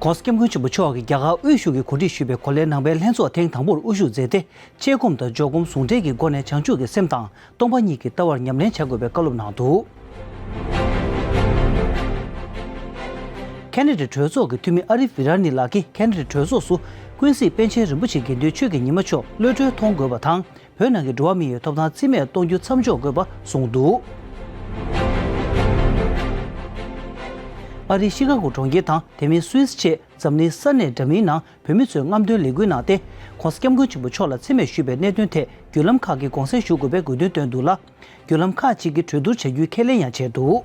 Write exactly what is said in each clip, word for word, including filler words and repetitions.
༸གོང་ས་༸སྐྱབས་མགོན་ཆེན་པོ་མཆོག་གིས་རྒྱ་གར་དབུས་གཞུང་གིས་གོ་སྒྲིག་ཞུས་པའི་གོ་ལའི་ནང་པའི་ལྷན་ཚོགས་ཐེངས་དང་པོར་དབུ་བཞུགས་མཛད་དེ། ཆེད་སྒོམ་དང་འཇོག་སྒོམ་ཟུང་འབྲེལ་གྱི་སྒོ་ནས་བྱང་ཆུབ་ཀྱི་སེམས་དང་སྟོང་པ་ཉིད་ཀྱི་ལྟ་བར་ཉམས་ལེན་བྱ་དགོས་པའི་བཀའ་སློབ་གནང་འདུག་ཁེ་ན་ཌའི་གྲོས་ཚོགས་ཀྱི་འཐུས་མི་ཨ་རིབ་བི་ར་ནི་ལགས་ཀྱིས་ཁེ་ན་ཌའི་གྲོས་ཚོགས་སུ་ཀུན་གཟིགས་པཎ་ཆེན་རིན་པོ་ཆེ་དགེ་འདུན་ཆོས་ཀྱི་ཉི་མ་མཆོག་གློད་གྲོལ་གཏོང་དགོས་པ་དང་། བོད་ནང་གི་འགྲོ་བ་མི་ཡི་ཐོབ་ཐང་རྩིས་མེད་གཏོང་རྒྱུ་མཚམས་འཇོག་དགོས་པ་གསུངས་འདུག་ཨ་རིའི་ཤི་ཀ་གོ་གྲོང་ཁྱེར་དང་དེ་མིན་སུད་སི་ཆེད་འཛམ་གླིང་ས་གནས་འདྲ་མིན་ནང་བོད་མི་ཚོས་རྔམ་སྟོན་ལས་འགུལ་གནང་སྟེ། ༸གོང་ས་༸སྐྱབས་མགོན་ཆེན་པོ་མཆོག་ལ་མཚན་སྨད་ཞུས་པའི་གནད་དོན་ཐད་བརྒྱུད་ལམ་ཁག་གིས་དགོངས་སེལ་ཞུ་དགོས་པའི་དགོས་འདུན་བཏོན་འདུག་ལ། བརྒྱུད་ལམ་ཁག་ཅིག་གིས་གྲོས་བསྡུར་བྱ་རྒྱུའི་ཁས་ལེན་ཡང་བྱས་འདུག་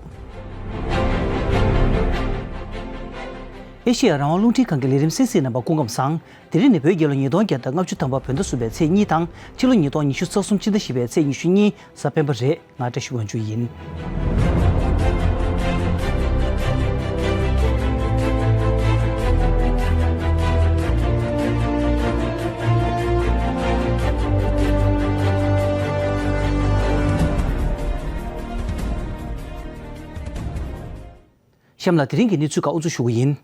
ཨེ་ཤེ་ཡ་རང་དབང་རླུང་འཕྲིན་ཁང་གི་ལས་རིམ་གསན་གཟིགས་རྣམ་པ་སྐུ་ཁམས་བཟང་། དེ་རིང་ནི་བོད་རྒྱལ་ལོ་ཉིས་སྟོང་བརྒྱ་དང་ལྔ་བཅུ་ཐམ་པ་བོད་ཟླ་གསུམ་པའི་ཚེས་གཉིས་དང་ཕྱི་ལོ་ཉིས་སྟོང་ཉི་ཤུ་རྩ་གསུམ་ཕྱི་ཟླ་བཞི་པའི་ཚེས་ཉི་ཤུ་གཉིས་གཟའ་སྤེན་པ་རེད། ང་བཀྲ་ཤིས་དབང་ཕྱུག་ཡིན། གཤམ་ལ་དེ་རིང་གི་གནས་ཚུལ་ཁག་དབུ་འཛུགས་ཞུ་གི་ཡིན།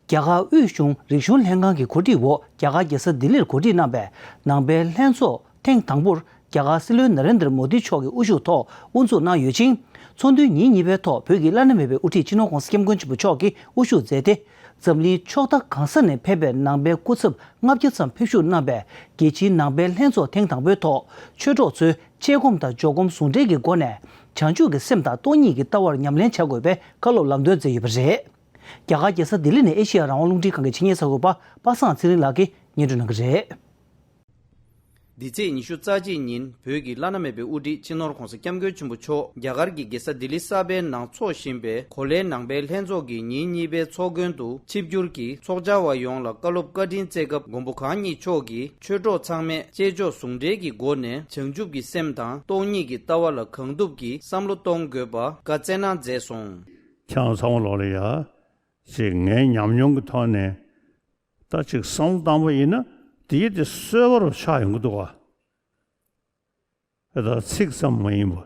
རྒྱ་གར་དབུས་གཞུང་རིག་གཞུང་ལྷན་ཁང་གི་གོ་སྒྲིག་འོག་རྒྱ་གར་རྒྱལ་ས་ལྡི་ལིར་གོ་སྒྲིག་གནང་བའི་ནང་པའི་ལྷན་ཚོགས་ཐེངས་དང་པོར་རྒྱ་གར་སྲིད་བློན་ན་རེན་དར་མོ་དི་མཆོག་གི་དབུ་བཞུགས་ཐོག་དབུ་འཛུགས་གནང་ཡོད་ཅིང་། ཚོགས་འདུའི་ཉིན་གཉིས་པའི་ཐོག་བོད་ཀྱི་བླ་ན་མེད་པའི་དབུ་ཁྲིད་སྤྱི་ནོར་༸གོང་ས་༸སྐྱབས་མགོན་ཆེན་པོ་མཆོག་གིས་དབུ་བཞུགས་མཛད་དེ། འཛམ་གླིང་ཕྱོགས་མཐའ་གང་ས་ནས་ཕེབས་པའི་ནང་པའི་སྐུ་ཚབ་ལྔ་བརྒྱ་ཙམ་ཕེབས་བཞུགས་གནང་བའི་རྒྱལ་སྤྱིའི་ནང་པའི་ལྷན་ཚོགས་ཐེངས་དང་པོའི་ཐོག་ཆོས་གྲོགས་ཚོས་ཆེད་སྒོམ་དང་འཇོག་སྒོམ་ཟུང་འབྲེལ་གྱི་སྒོ་ནས་བྱང་ཆུབ་ཀྱི་སེམས་དང་སྟོང་ཉིད་ཀྱི་ལྟ་བར་ཉམས་ལེན་བྱ་དགོས་པའི་བཀའ་སློབ་ལམ་སྟོན་མཛད་ཡོད་པ་རེད། རྒྱ་གར་རྒྱལ་ས་ལྡི་ལི་ནས་ཨེ་ཤེ་ཡ་རང་དབང་རླུང་འཕྲིན་ཁང་གི་ཆེད་གཉེར་གསར་འགོད་པ་པ་སངས་ཚེ་རིང་ལགས་ཀྱིས་སྙན་སྒྲོན་གནང་གི་རེད། འདི་ཚེས་ཉི་ཤུ་རྩ་གཅིག་ཉིན་བོད་ཀྱི་བླ་ན་མེད་པའི་དབུ་ཁྲིད་སྤྱི་ནོར་༸གོང་ས་༸སྐྱབས་མགོན་ཆེན་པོ་མཆོག་རྒྱ་གར་གྱི་རྒྱལ་ས་ལྡི་ལི་གསར་པའི་ནང་འཚོགས་བཞིན་པའི་གོ་ལའི་ནང་པའི་ལྷན་ཚོགས་ཀྱི་ཉིན་གཉིས་པའི་ཚོགས་མགོན་དུ་ཆིབས་བསྒྱུར་གྱིས་ཚོགས་བཅར་བ་ཡོངས་ལ་བཀའ་སློབ་བཀའ་དྲིན་སྩལ་སྐབས། མགོན་པོ་གང་ཉིད་མཆོག་གིས་ཆོས་གྲོགས་ཚང་མས་བཅས་འཇོག་ཟུང་འབྲེལ་གྱི་སྒོ་ནས་བྱང་ཆུབ་ཀྱི་སེམས་དང་སྟོང་ཉིད་ཀྱི་ལྟ་བ་ལ་གང་ཐུབ་ཀྱིས་བསམ་བློ་གཏོང་དགོས་པ་བཀའ་སྩལ་གནང་མཛད་སོང་། ཁྱེད་རང་ཚང་མ་ལོག་ལ་ཡ། ཅིག་ངའི་ཉམས་མྱོང་གི་ཐོག་ནས། ད་ཅིག་བསམ་བློ་བཏང་པ་ཡིན་ན་དེ་ཡི་དེ་སོལ་བ་རུ་ཆགས་ཡོང་གི་འདུག་ག་ད་ཚིག་ཙམ་མ་ཡིན་པ།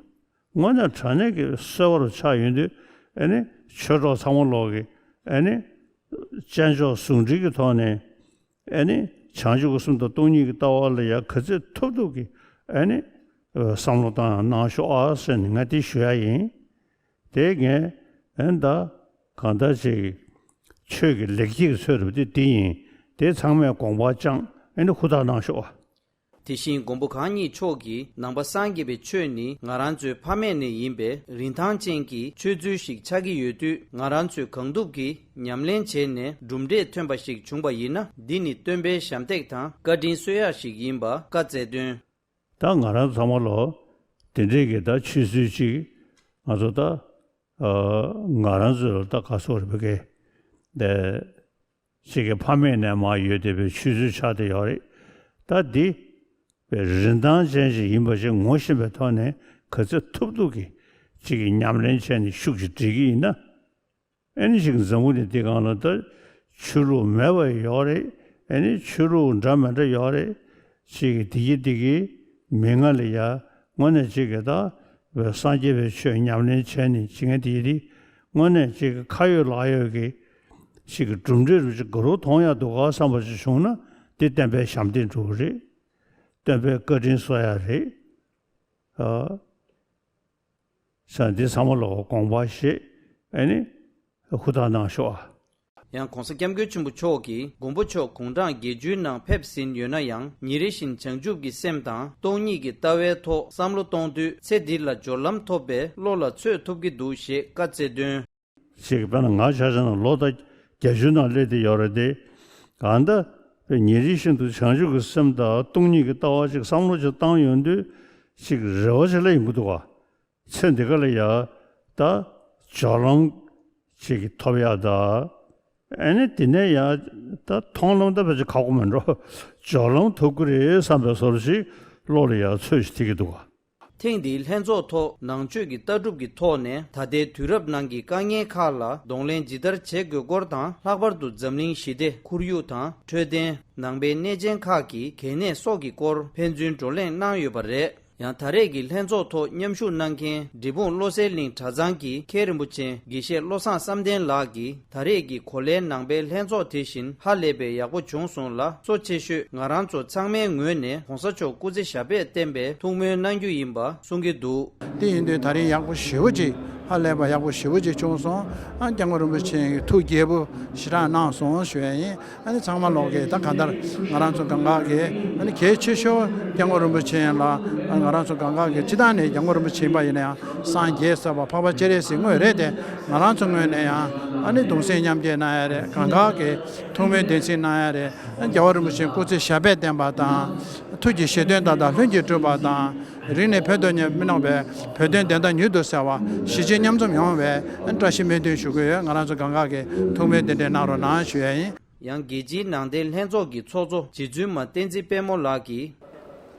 དངོས་གནས་དྲང་གནས་ཀྱི་སོལ་བ་རུ་ཆགས་ཡོང་དུས། ཨ་ནི་ཆོས་གྲོགས་ཚང་མ་ལོག་གི། ཨ་ནི་བཅས་འཇོག་ཟུང་འབྲེལ་གྱི་ཐོག་ནས། ཨ་ནི་བྱང་ཆུབ་ཀྱི་སེམས་དང་སྟོང་ཉིད་ཀྱི་ལྟ་བ་ལ་ཡ་ག་ཚོད་ཐུབ་ཐུབ་ཀྱི། ཨ་ནི་བསམ་བློ་བཏང་ཡང་གནང་ཤོག་ཨ་ཟེར་ནས་ང་དེ་ཞུ་ཡ་ཡིན། དེ་ངས་ཨེ་ད་གང་ལྟར་ཅིག་ཆོས་ཀྱི་ལེགས་སྐྱེས་ཀྱི་ཚོད་རུ་དེ་དེ་ཡིན། དེ་ཚང་མས་དགོངས་པ་བཅངས། ཨེ་ནི་ཧུར་ཐག་གནང་ཤོག་ཨ། དེ་བཞིན་མགོན་པོ་གང་ཉིད་མཆོག་གིས་ནང་པ་སངས་རྒྱས་པའི་ཆོས་ནི་ང་རང་ཚོའི་ཕ་མེས་ནས་ཡིན་པའི་རིན་ཐང་ཅན་གྱི་ཆོས་ཚུལ་ཞིག་ཆགས་ཀྱི་ཡོད་དུས། ང་རང་ཚོས་གང་ཐུབ་ཀྱིས་ཉམས་ལེན་བྱས་ནས་གྲུབ་འབྲས་ཐོན་པ་ཞིག་བྱུང་བ་ཡིན་ན། འདི་ནི་སྟོན་པའི་ཞབས་འདེགས་དང་བཀའ་དྲིན་གསོ་ཡག་ཞིག་ཡིན་པ་བཀའ་སྩལ་དོན། ད་ང་རང་ཚང་མ་ལོ་དེ་འདྲས་ཀྱི་ད་ཆོས་ཚུལ་ཅིག་ང་ཚོ་ད་ཨ་ང་རང་ཚོ་ལ་ད་ག་སོགས་རེད་པ་གི། དེ་ཅིག་གི་ཕ་མེས་ནས་མར་ཡོད་བསྡད་པའི་ཆོས་ཚུལ་ཆགས་བསྡད་ཡོད་རེད། ད་འདི་པའི་རིན་ཐང་ཅན་ཞིག་ཡིན་པ་ཞིག་ངོ་ཤེས་པའི་ཐོག་ནས་ག་ཚོད་ཐུབ་ཐུབ་ཀྱིས་ཅིག་གི་ཉམས་ལེན་བྱས་ནས་ཤུགས་ཅིག་སྒྲིལ་གྱི་ཡིན་ན། ཨེ་ནི་ཅིག་འཛམ་བུ་གླིང་འདི་སྒང་ལ་ད་ཆོས་ལུགས་མེད་པ་ཡོད་རེད། ཨེ་ནི་ཆོས་ལུགས་འདྲ་མི་འདྲ་ཡོད་རེད། ཅིག་གི་འདི་གི་འདི་གི་མི་ང་ལ་ཡ་དངོས་གནས་ཅིག་གི་ད་བའི་སངས་རྒྱས་པའི་ཆོས་ཉམས་ལེན་བྱས་ནས་ཅིག་ངས་འདི་གི་འདི་དངོས་གནས་ཅིག་གི་ཁ་ཡོད་ལག་ཡོད་ཀྱི་ཅིག་གི་གྲུབ་འབྲས་རུ་ཅིག་ག་རུ་མཐོང་ཡག་འདུག་ག་བསམ་པ་ཅིག་བྱུང་ན། འདི་སྟོན་པའི་ཞབས་འདེགས་འགྲོ་གི་རེད། སྟོན་པའི་བཀའ་དྲིན་གསོ་ཡག་རེད། ཨ། ས་འདི་ཚང་མ་ལ་དགོངས་པ་བཞེས། ཨེ་ནི་ཧུར་ཐག་གནང་ཤོག་ཨ། ཡང་༸གོང་ས་༸སྐྱབས་མགོན་ཆེན་པོ་མཆོག་གིས་མགོན་པོ་མཆོག་དགུང་གྲངས་བརྒྱད་ཅུའི་ནང་ཕེབས་ཟིན་ཡོད་ན་ཡང་། ཉིན་རེ་བཞིན་བྱང་ཆུབ་ཀྱི་སེམས་དང་སྟོང་ཉིད་ཀྱི་ལྟ་བའི་ཐོག་བསམ་བློ་གཏོང་དུས། ཚེ་འདི་ལ་སྦྱོར་ལམ་ཐོབ་པའི་བློ་ལ་ཚོད་ཐུབ་ཀྱི་འདུག་ཞེས་བཀའ་སྩལ་དོན། ཅིག་དཔེར་ན་ང་ཆ་བཞག་ན་ལོ་ད་བརྒྱད་ཅུ་ནང་སླེབས་བསྡད་ཡོད་རེད་དེ། གང་ལྟར་ཉིན་རེ་བཞིན་དུ་བྱང་ཆུབ་ཀྱི་སེམས་དང་སྟོང་ཉིད་ཀྱི་ལྟ་བ་ཅིག་བསམ་བློ་ཅིག་བཏང་ཡོང་དུས། ཅིག་རེ་བ་ཅིག་སླེབས་ཡོང་གི་འདུག་ག་ཚེ་འདི་ག་ལ་ཡ་ད་སྦྱོར་ལམ་ཅིག་ཐོབ་ཡག་ད། ཨ་ནི་དེ་ནས་ཡ་ད་མཐོང་ལམ་ད་ཕལ་ཆེར་ཁག་པོ་མེད་འགྲོ། སྦྱོར་ལམ་ཐོབ་ཀྱི་རེད་བསམ་པའི་བཟོ་འདྲ་ཞིག་བློ་ལ་ཡ་ཚོད་ཅིག་ཐིག་གི་འདུག་ག་ཐེངས་འདིའི་ལྷན་ཚོགས་ཐོག་ནང་ཆོས་ཀྱི་ལྟ་གྲུབ་ཀྱི་ཐོག་ནས་ད་ལྟའི་དུས་རབས་ནང་གི་དཀའ་ངལ་ཁག་ལ་གདོང་ལེན་ཇི་ལྟར་བྱེད་དགོས་སྐོར་དང་། ལྷག་པར་དུ་འཛམ་གླིང་ཞི་བདེ། ཁོར་ཡུག་དང་འཕྲོད་བསྟེན། ནང་པའི་གནས་ཆེན་ཁག་གི་གལ་གནད་སོགས་ཀྱི་སྐོར་ཕན་ཚུན་བགྲོ་གླེང་གནང་ཡོད་པ་རེད། ཡང་ད་རེས་ཀྱི་ལྷན་ཚོགས་ཐོག་མཉམ་ཞུགས་གནང་མཁན་འབྲས་སྤུངས་བློ་གསལ་གླིང་གྲྭ་ཚང་གི་མཁན་རིན་པོ་ཆེ་དགེ་བཤེས་བློ་བཟང་བསམ་གཏན་ལགས་ཀྱིས། ད་རེས་ཀྱི་གོ་ལའི་ནང་པའི་ལྷན་ཚོགས་དེ་བཞིན་ཧ་ལས་པའི་ཡག་པོ་བྱུང་སོང་ལ། གཙོ་ཆེ་ཤོས་ང་རང་ཚོ་ཚང་མའི་ངོས་ནས་གོང་ས་མཆོག་སྐུ་ཚེ་ཞབས་པད་བརྟན་པའི་ཐུགས་སྨོན་གནང་རྒྱུ་ཡིན་པ་གསུང་གི་འདུག། དེ་ཡིན་དུས་ད་རིང་ཡག་པོ་ཞེ་པོ་ཅིག་ཧ་ལས་པ་ཡག་པོ་ཞེ་པོ་ཅིག་བྱུང་སོང་། ཨ། སྐྱབས་མགོན་རིན་པོ་ཆེ་ཡི་ཐུགས་དགྱེས་པོ་ཞེ་དྲག་གནང་སོང་ཞུ་ཡ་ཡིན། ཨ་ནི་ཚང་མ་ལོག་གིས་ད་གང་ལྟར་ང་རང་ཚོ་གང་ག་གིས་ཨ་ནི་གལ་ཆེ་ཤོས་སྐྱབས་མགོན་རིན་པོ་ཆེ་ལ་ང་རང་ཚོ་གང་ག་གིས་སྤྱི་བཏང་ནས་སྐྱབས་མགོན་རིན་པོ་ཆེ་ཡིན་པ་ཡིན་ན་ཡང་སངས་རྒྱས་ཟེར་བ་འཕགས་པ་སྤྱན་རས་གཟིགས་དངོས་རེད་དེ། ང་རང་ཚོ་ངོས་ནས་ཡང་ཨ་ནི་གདུང་སེམས་མཉམ་སྐྱེད་གནང་ཡ་རེད། གང་ག་གིས་ཐུགས་སྨོན་བདེན་ཚིག་གནང་ཡ་རེད། རྒྱལ་བ་རིན་པོ་ཆེ་སྐུ་ཚེ་ཞབས་པད་བརྟན་པ་དང་། ཐུགས་ཀྱི་བཞེད་དོན་མཐའ་དག་ལྷུན་གྱིས་གྲུབ་པ་དང་། རིང་ནས་བོད་དོ་ཉམས་མི་ནོག་པའི་བོད་དོན་བདེན་མཐའ་མྱུར་དུ་གསལ་བ། གཞིས་བྱེས་མཉམ་འཛོམས་ཡོང་བའི་བཀྲ་ཤིས་སྨོན་འདུན་ཞུ་གི་ཡོད། ང་རང་ཚོ་གང་ག་གིས་ཐུགས་སྨོན་གདན་འདྲེན་གནང་རོགས་གནང་ཞུ་ཡ་ཡིན། ཡང་རྒྱལ་སྤྱིའི་ནང་བསྟན་ལྷན་ཚོགས་ཀྱི་ཚོགས་གཙོ་རྗེ་བཙུན་མ་བསྟན་འཛིན་དཔལ་མོ་ལགས་ཀྱིས།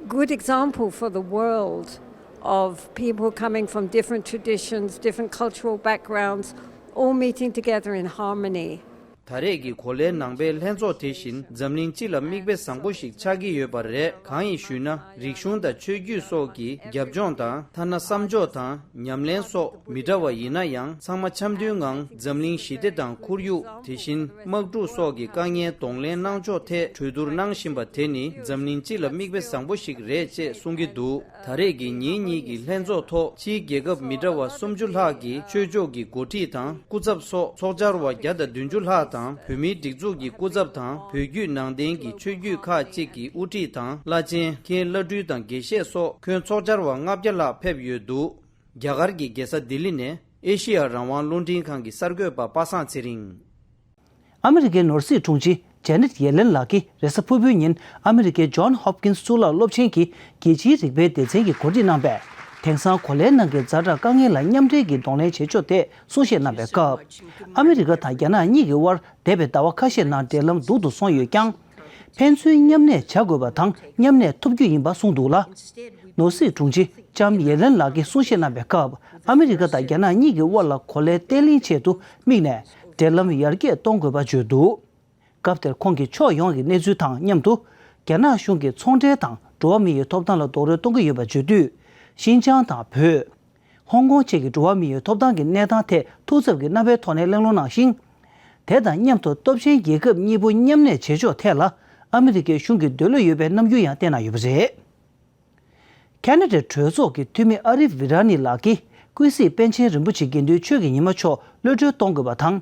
Good example for the world of people coming from different traditions, different cultural backgrounds, all meeting together in harmony. ད་རེས་ཀྱི་གོ་ལའི་ནང་པའི་ལྷན་ཚོགས་དེ་བཞིན་འཛམ་གླིང་སྤྱི་ལ་མིག་དཔེ་བཟང་པོ་ཞིག་ཆགས་ཀྱི་ཡོད་པ་རེད། གང་ཡིན་ཞུས་ན། རིག་གཞུང་དང་ཆོས་བརྒྱུད་སོགས་ཀྱི་རྒྱབ་ལྗོངས་དང་། ཐ་ན་བསམ་ཕྱོགས་དང་ཉམས་ལེན་སོགས་མི་འདྲ་བ་ཡིན་ན་ཡང་། ཚང་མ་འཆམ་མཐུན་ངང་འཛམ་གླིང་ཞི་བདེ་དང་ཁོར་ཡུག་དེ་བཞིན་དམག་འཁྲུག་སོགས་ཀྱི་དཀའ་ངལ་གདོང་ལེན་གནང་ཕྱོགས་ཐད་གྲོས་བསྡུར་གནང་བཞིན་པ་དེ་ནི་འཛམ་གླིང་སྤྱི་ལ་མིག་དཔེ་བཟང་པོ་ཞིག་རེད་ཅེས་གསུང་གི་འདུག། ད་རེས་ཀྱི་ཉིན་གཉིས་ཀྱི་ལྷན་ཚོགས་ཐོག་ཕྱིའི་རྒྱལ་ཁབ་མི་འདྲ་བ་སུམ་ཅུ་ལྷག་གི་ཆོས་ཕྱོགས་ཀྱི་འགོ་ཁྲིད་དང་སྐུ་ཚབ་སོགས་ཚོགས་བཅར་བ་བརྒྱ་དང་བདུན་ཅུ་ལྷག་དང་། བོད་མིའི་སྒྲིག་འཛུགས་ཀྱི་སྐུ་ཚབ་དང་། བོད་བརྒྱུད་ནང་བསྟན་གྱི་ཆོས་བརྒྱུད་ཁག་ཅིག་གི་དབུ་ཁྲིད་དང་། བླ་ཆེན། མཁན་བླ་སྤྲུལ་དང་དགེ་བཤེས་སོགས་ཁྱོན་ཚོགས་བཅར་བ་ལྔ་བརྒྱ་ལྷག་ཕེབས་ཡོད་འདུག། རྒྱ་གར་གྱི་རྒྱལ་ས་ལྡི་ལི་ནས་ཨེ་ཤི་ཡ་རང་དབང་རླུང་འཕྲིན་ཁང་གི་གསར་འགོད་པ་པ་སངས་ཚེ་རིང་། ཨ་མི་རི་ཀའི་ནོར་སྲིད་དྲུང་ཆེ་ཇེ་ནེད་ཡེ་ལེན་ལགས་ཀྱིས་རེས་གཟའ་ཕུར་བུའི་ཉིན་ཨ་མི་རི་ཀའི་ཇོན་ཧོབ་ཀིན་སི་གཙུག་ལག་སློབ་ཆེན་གྱི་རྒྱལ་སྤྱིའི་རིག་པའི་སྡེ་ཚན་གྱི་གོ་སྒྲིག་གནང་བའི་དེང་སང་གོ་ལའི་ནང་གི་ཛ་དྲག་དཀའ་ངལ་ལ་མཉམ་འབྲེལ་གྱིས་གདོང་ལེན་བྱེད་ཕྱོགས་ཐད་གསུང་བཤད་གནང་བའི་སྐབས། ཨ་མི་རི་ཀ་དང་རྒྱ་ནག་གཉིས་ཀྱི་དབར་འདས་པའི་ཟླ་བ་ཁ་ཤས་ནང་འབྲེལ་ལམ་སྡུག་ཏུ་སོང་ཡོད་ཀྱང་། ཕན་ཚུན་མཉམ་གནས་བྱ་དགོས་པ་དང་མཉམ་གནས་ཐུབ་རྒྱུ་ཡིན་པ་གསུངས་འདུག་ལ། ནོར་སྲིད་དྲུང་ཆེ་ལྕམ་ཡེ་ལེན་ལགས་ཀྱིས་གསུང་བཤད་གནང་བའི་སྐབས། ཨ་མི་རི་ཀ་དང་རྒྱ་ནག་གཉིས་ཀྱི་དབར་ལ་གོ་ལའི་བརྟན་ལྷིང་ཆེད་དུ་དམིགས་ནས་འབྲེལ་ལམ་ཡར་རྒྱས་གཏོང་དགོས་པ་བརྗོད་འདུག། སྐབས་དེར་ཁོང་གིས་ཕྱོགས་ཡོངས་ཀྱི་གནས་ཚུལ་དང་མཉམ་དུ། རྒྱ་ནག་གཞུང་གིས་ཚོང་འབྲེལ་དང་འགྲོ་བ་མི་ཡི་ཐོབ་ཐང་ལ་རྡོག་རོལ་གཏོང་གི་ཡོད་པ་བརྗོད་དུས། ཤིན་ཅང་དང་བོད། ཧོང་ཀོང་བཅས་ཀྱི་འགྲོ་བ་མིའི་ཐོབ་ཐང་གི་གནས་སྟངས་ཐད་ཐུགས་འཚབ་ཀྱི་རྣམ་པའི་ཐོག་ནས་གླེང་སློང་གནང་ཞིང་། དེ་དང་མཉམ་དུ་སྟོབས་ཆེན་རྒྱལ་ཁབ་གཉིས་པོ་མཉམ་གནས་བྱེད་ཕྱོགས་ཐད་ལ་ཨ་མི་རི་ཀའི་གཞུང་གི་འདོད་བློ་ཡོད་པའི་རྣམ་འགྱུར་ཡང་བསྟན་གནང་ཡོད་པ་རེད། ཁ་ན་ཌའི་གྲོས་ཚོགས་ཀྱི་འཐུས་མི་ཨ་རིབ་བི་ར་ནི་ལགས་ཀྱིས་ཀུན་གཟིགས་པཎ་ཆེན་རིན་པོ་ཆེ་དགེ་འདུན་ཆོས་ཀྱི་ཉི་མ་མཆོག་གློད་གྲོལ་གཏོང་དགོས་པ་དང་།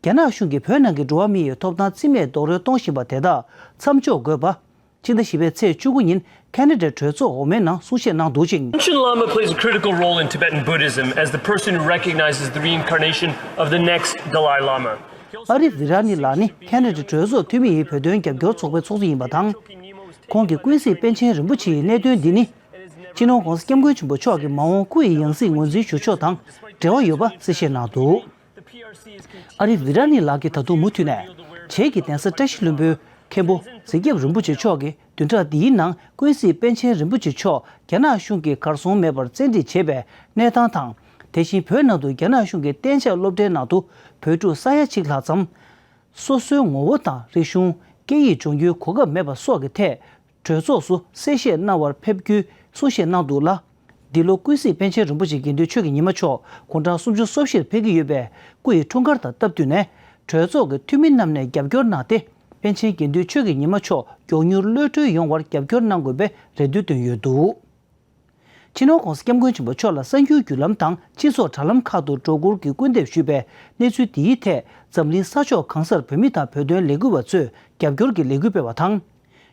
རྒྱ་ནག་གཞུང་གིས་བོད་ནང་གི་འགྲོ་བ་མི་ཡི་ཐོབ་ཐང་རྩིས་མེད་རྡོག་རོལ་གཏོང་བཞིན་པ་དེ་དག་མཚམས་འཇོག་དགོས་པ། ཕྱི་ཟླ་བཞི་པའི་ཚེས་བཅུ་དགུ་ཉིན་ཁ་ན་ཌའི་གྲོས་ཚོགས་འོག་མའི་ནང་གསུང་བཤད་གནང་འདུག་ཅིང་། Panchen Lama plays a critical role in Tibetan Buddhism as the person who recognizes the reincarnation of the next Dalai Lama. ཨ་རིབ་བི་ར་ནི་ལགས་ནི་ཁ་ན་ཌའི་གྲོས་ཚོགས་འཐུས་མི་ཡི་བོད་དོན་རྒྱབ་སྐྱོར་ཚོགས་པའི་ཚོགས་གཙོ་ཡིན་པ་དང་། ཁོང་གིས་ཀུན་གཟིགས་པཎ་ཆེན་རིན་པོ་ཆེའི་གནད་དོན་འདི་ནི། སྤྱི་ནོར་༧གོང་ས་༧སྐྱབས་མགོན་ཆེན་པོ་མཆོག་གི་མ་འོངས་སྐུ་ཡི་ཡང་སྲིད་ངོས་འཛིན་ཞུ་ཕྱོགས་དང་འབྲེལ་བ་ཡོད་པ་གསལ་བཤད་གནང་འདུག། ཨ་རིབ་བི་ར་ནི་ལགས་ཀྱིས་ད་དུང་མུ་མཐུད་ནས། བྱེས་ཀྱི་གདན་ས་བཀྲ་ཤིས་ལྷུན་པོའི་མཁན་པོ་གཟིགས་སྐྱབས་རིན་པོ་ཆེ་མཆོག་གིས་བདུན་ཕྲག་འདིའི་ནང་ཀུན་གཟིགས་པཎ་ཆེན་རིན་པོ་ཆེ་མཆོག་རྒྱ་ནག་གཞུང་གིས་གར་སོང་མེད་པར་བཙན་ཁྲིད་བྱས་པའི་གནས་སྟངས་དང་། དེ་བཞིན་བོད་ནང་དུ་རྒྱ་ནག་གཞུང་གིས་གཏན་འཇགས་སློབ་གྲྭའི་ནང་དུ་བོད་ཕྲུག་ས་ཡ་གཅིག་ལྷག་ཙམ། སོ་སོའི་ངོ་བོ་དང་རིག་གཞུང་། སྐད་ཡིག་སྦྱོང་རྒྱུའི་གོ་སྐབས་མེད་པ་སོགས་ཀྱི་ཐད། གྲོས་ཚོགས་སུ་གསལ་བཤད་གནང་བར་ཕེབས་རྒྱུའི་གསུང་བཤད་གནང་འདུག་ལ། འདི་ལོ་ཀུན་གཟིགས་པཎ་ཆེན་རིན་པོ་ཆེ་དགེ་འདུན་ཆོས་ཀྱི་ཉི་མ་མཆོག་དགུང་གྲངས་སུམ་ཅུ་སོ་བཞིར་ཕེབས་ཀྱི་ཡོད་པས། སྐུ་ཡི་འཁྲུངས་སྐར་དང་སྟབས་བསྟུན་ནས། གྲོས་ཚོགས་ཀྱི་འཐུས་མི་རྣམས་ནས་རྒྱབ་སྐྱོར་གནང་སྟེ། པཎ་ཆེན་དགེ་འདུན་ཆོས་ཀྱི་ཉི་མ་མཆོག་མགྱོགས་མྱུར་གློད་གྲོལ་ཡོང་བར་རྒྱབ་སྐྱོར་གནང་དགོས་པའི་རེ་འདུན་བཏོན་ཡོད་འདུག། སྤྱི་ནོར་༧གོང་ས་༧སྐྱབས་མགོན་ཆེན་པོ་མཆོག་ལ་གསར་འགྱུར་བརྒྱུད་ལམ་དང་སྤྱི་ཚོགས་དྲ་ལམ་ཁག་ཏུ་སྒྲོ་བསྐུར་གྱི་སྐུལ་འདེབས་ཞུས་པའི་གནས་ཚུལ་འདིའི་ཐད། འཛམ་གླིང་ས་ཕྱོགས་གང་སར་བོད་མི་དང་བོད་དོན་ལས་འགུལ་བ་ཚོས་རྒྱབ་སྐྱོར་གྱི་ལས་འགུལ་སྤེལ་བ་དང་།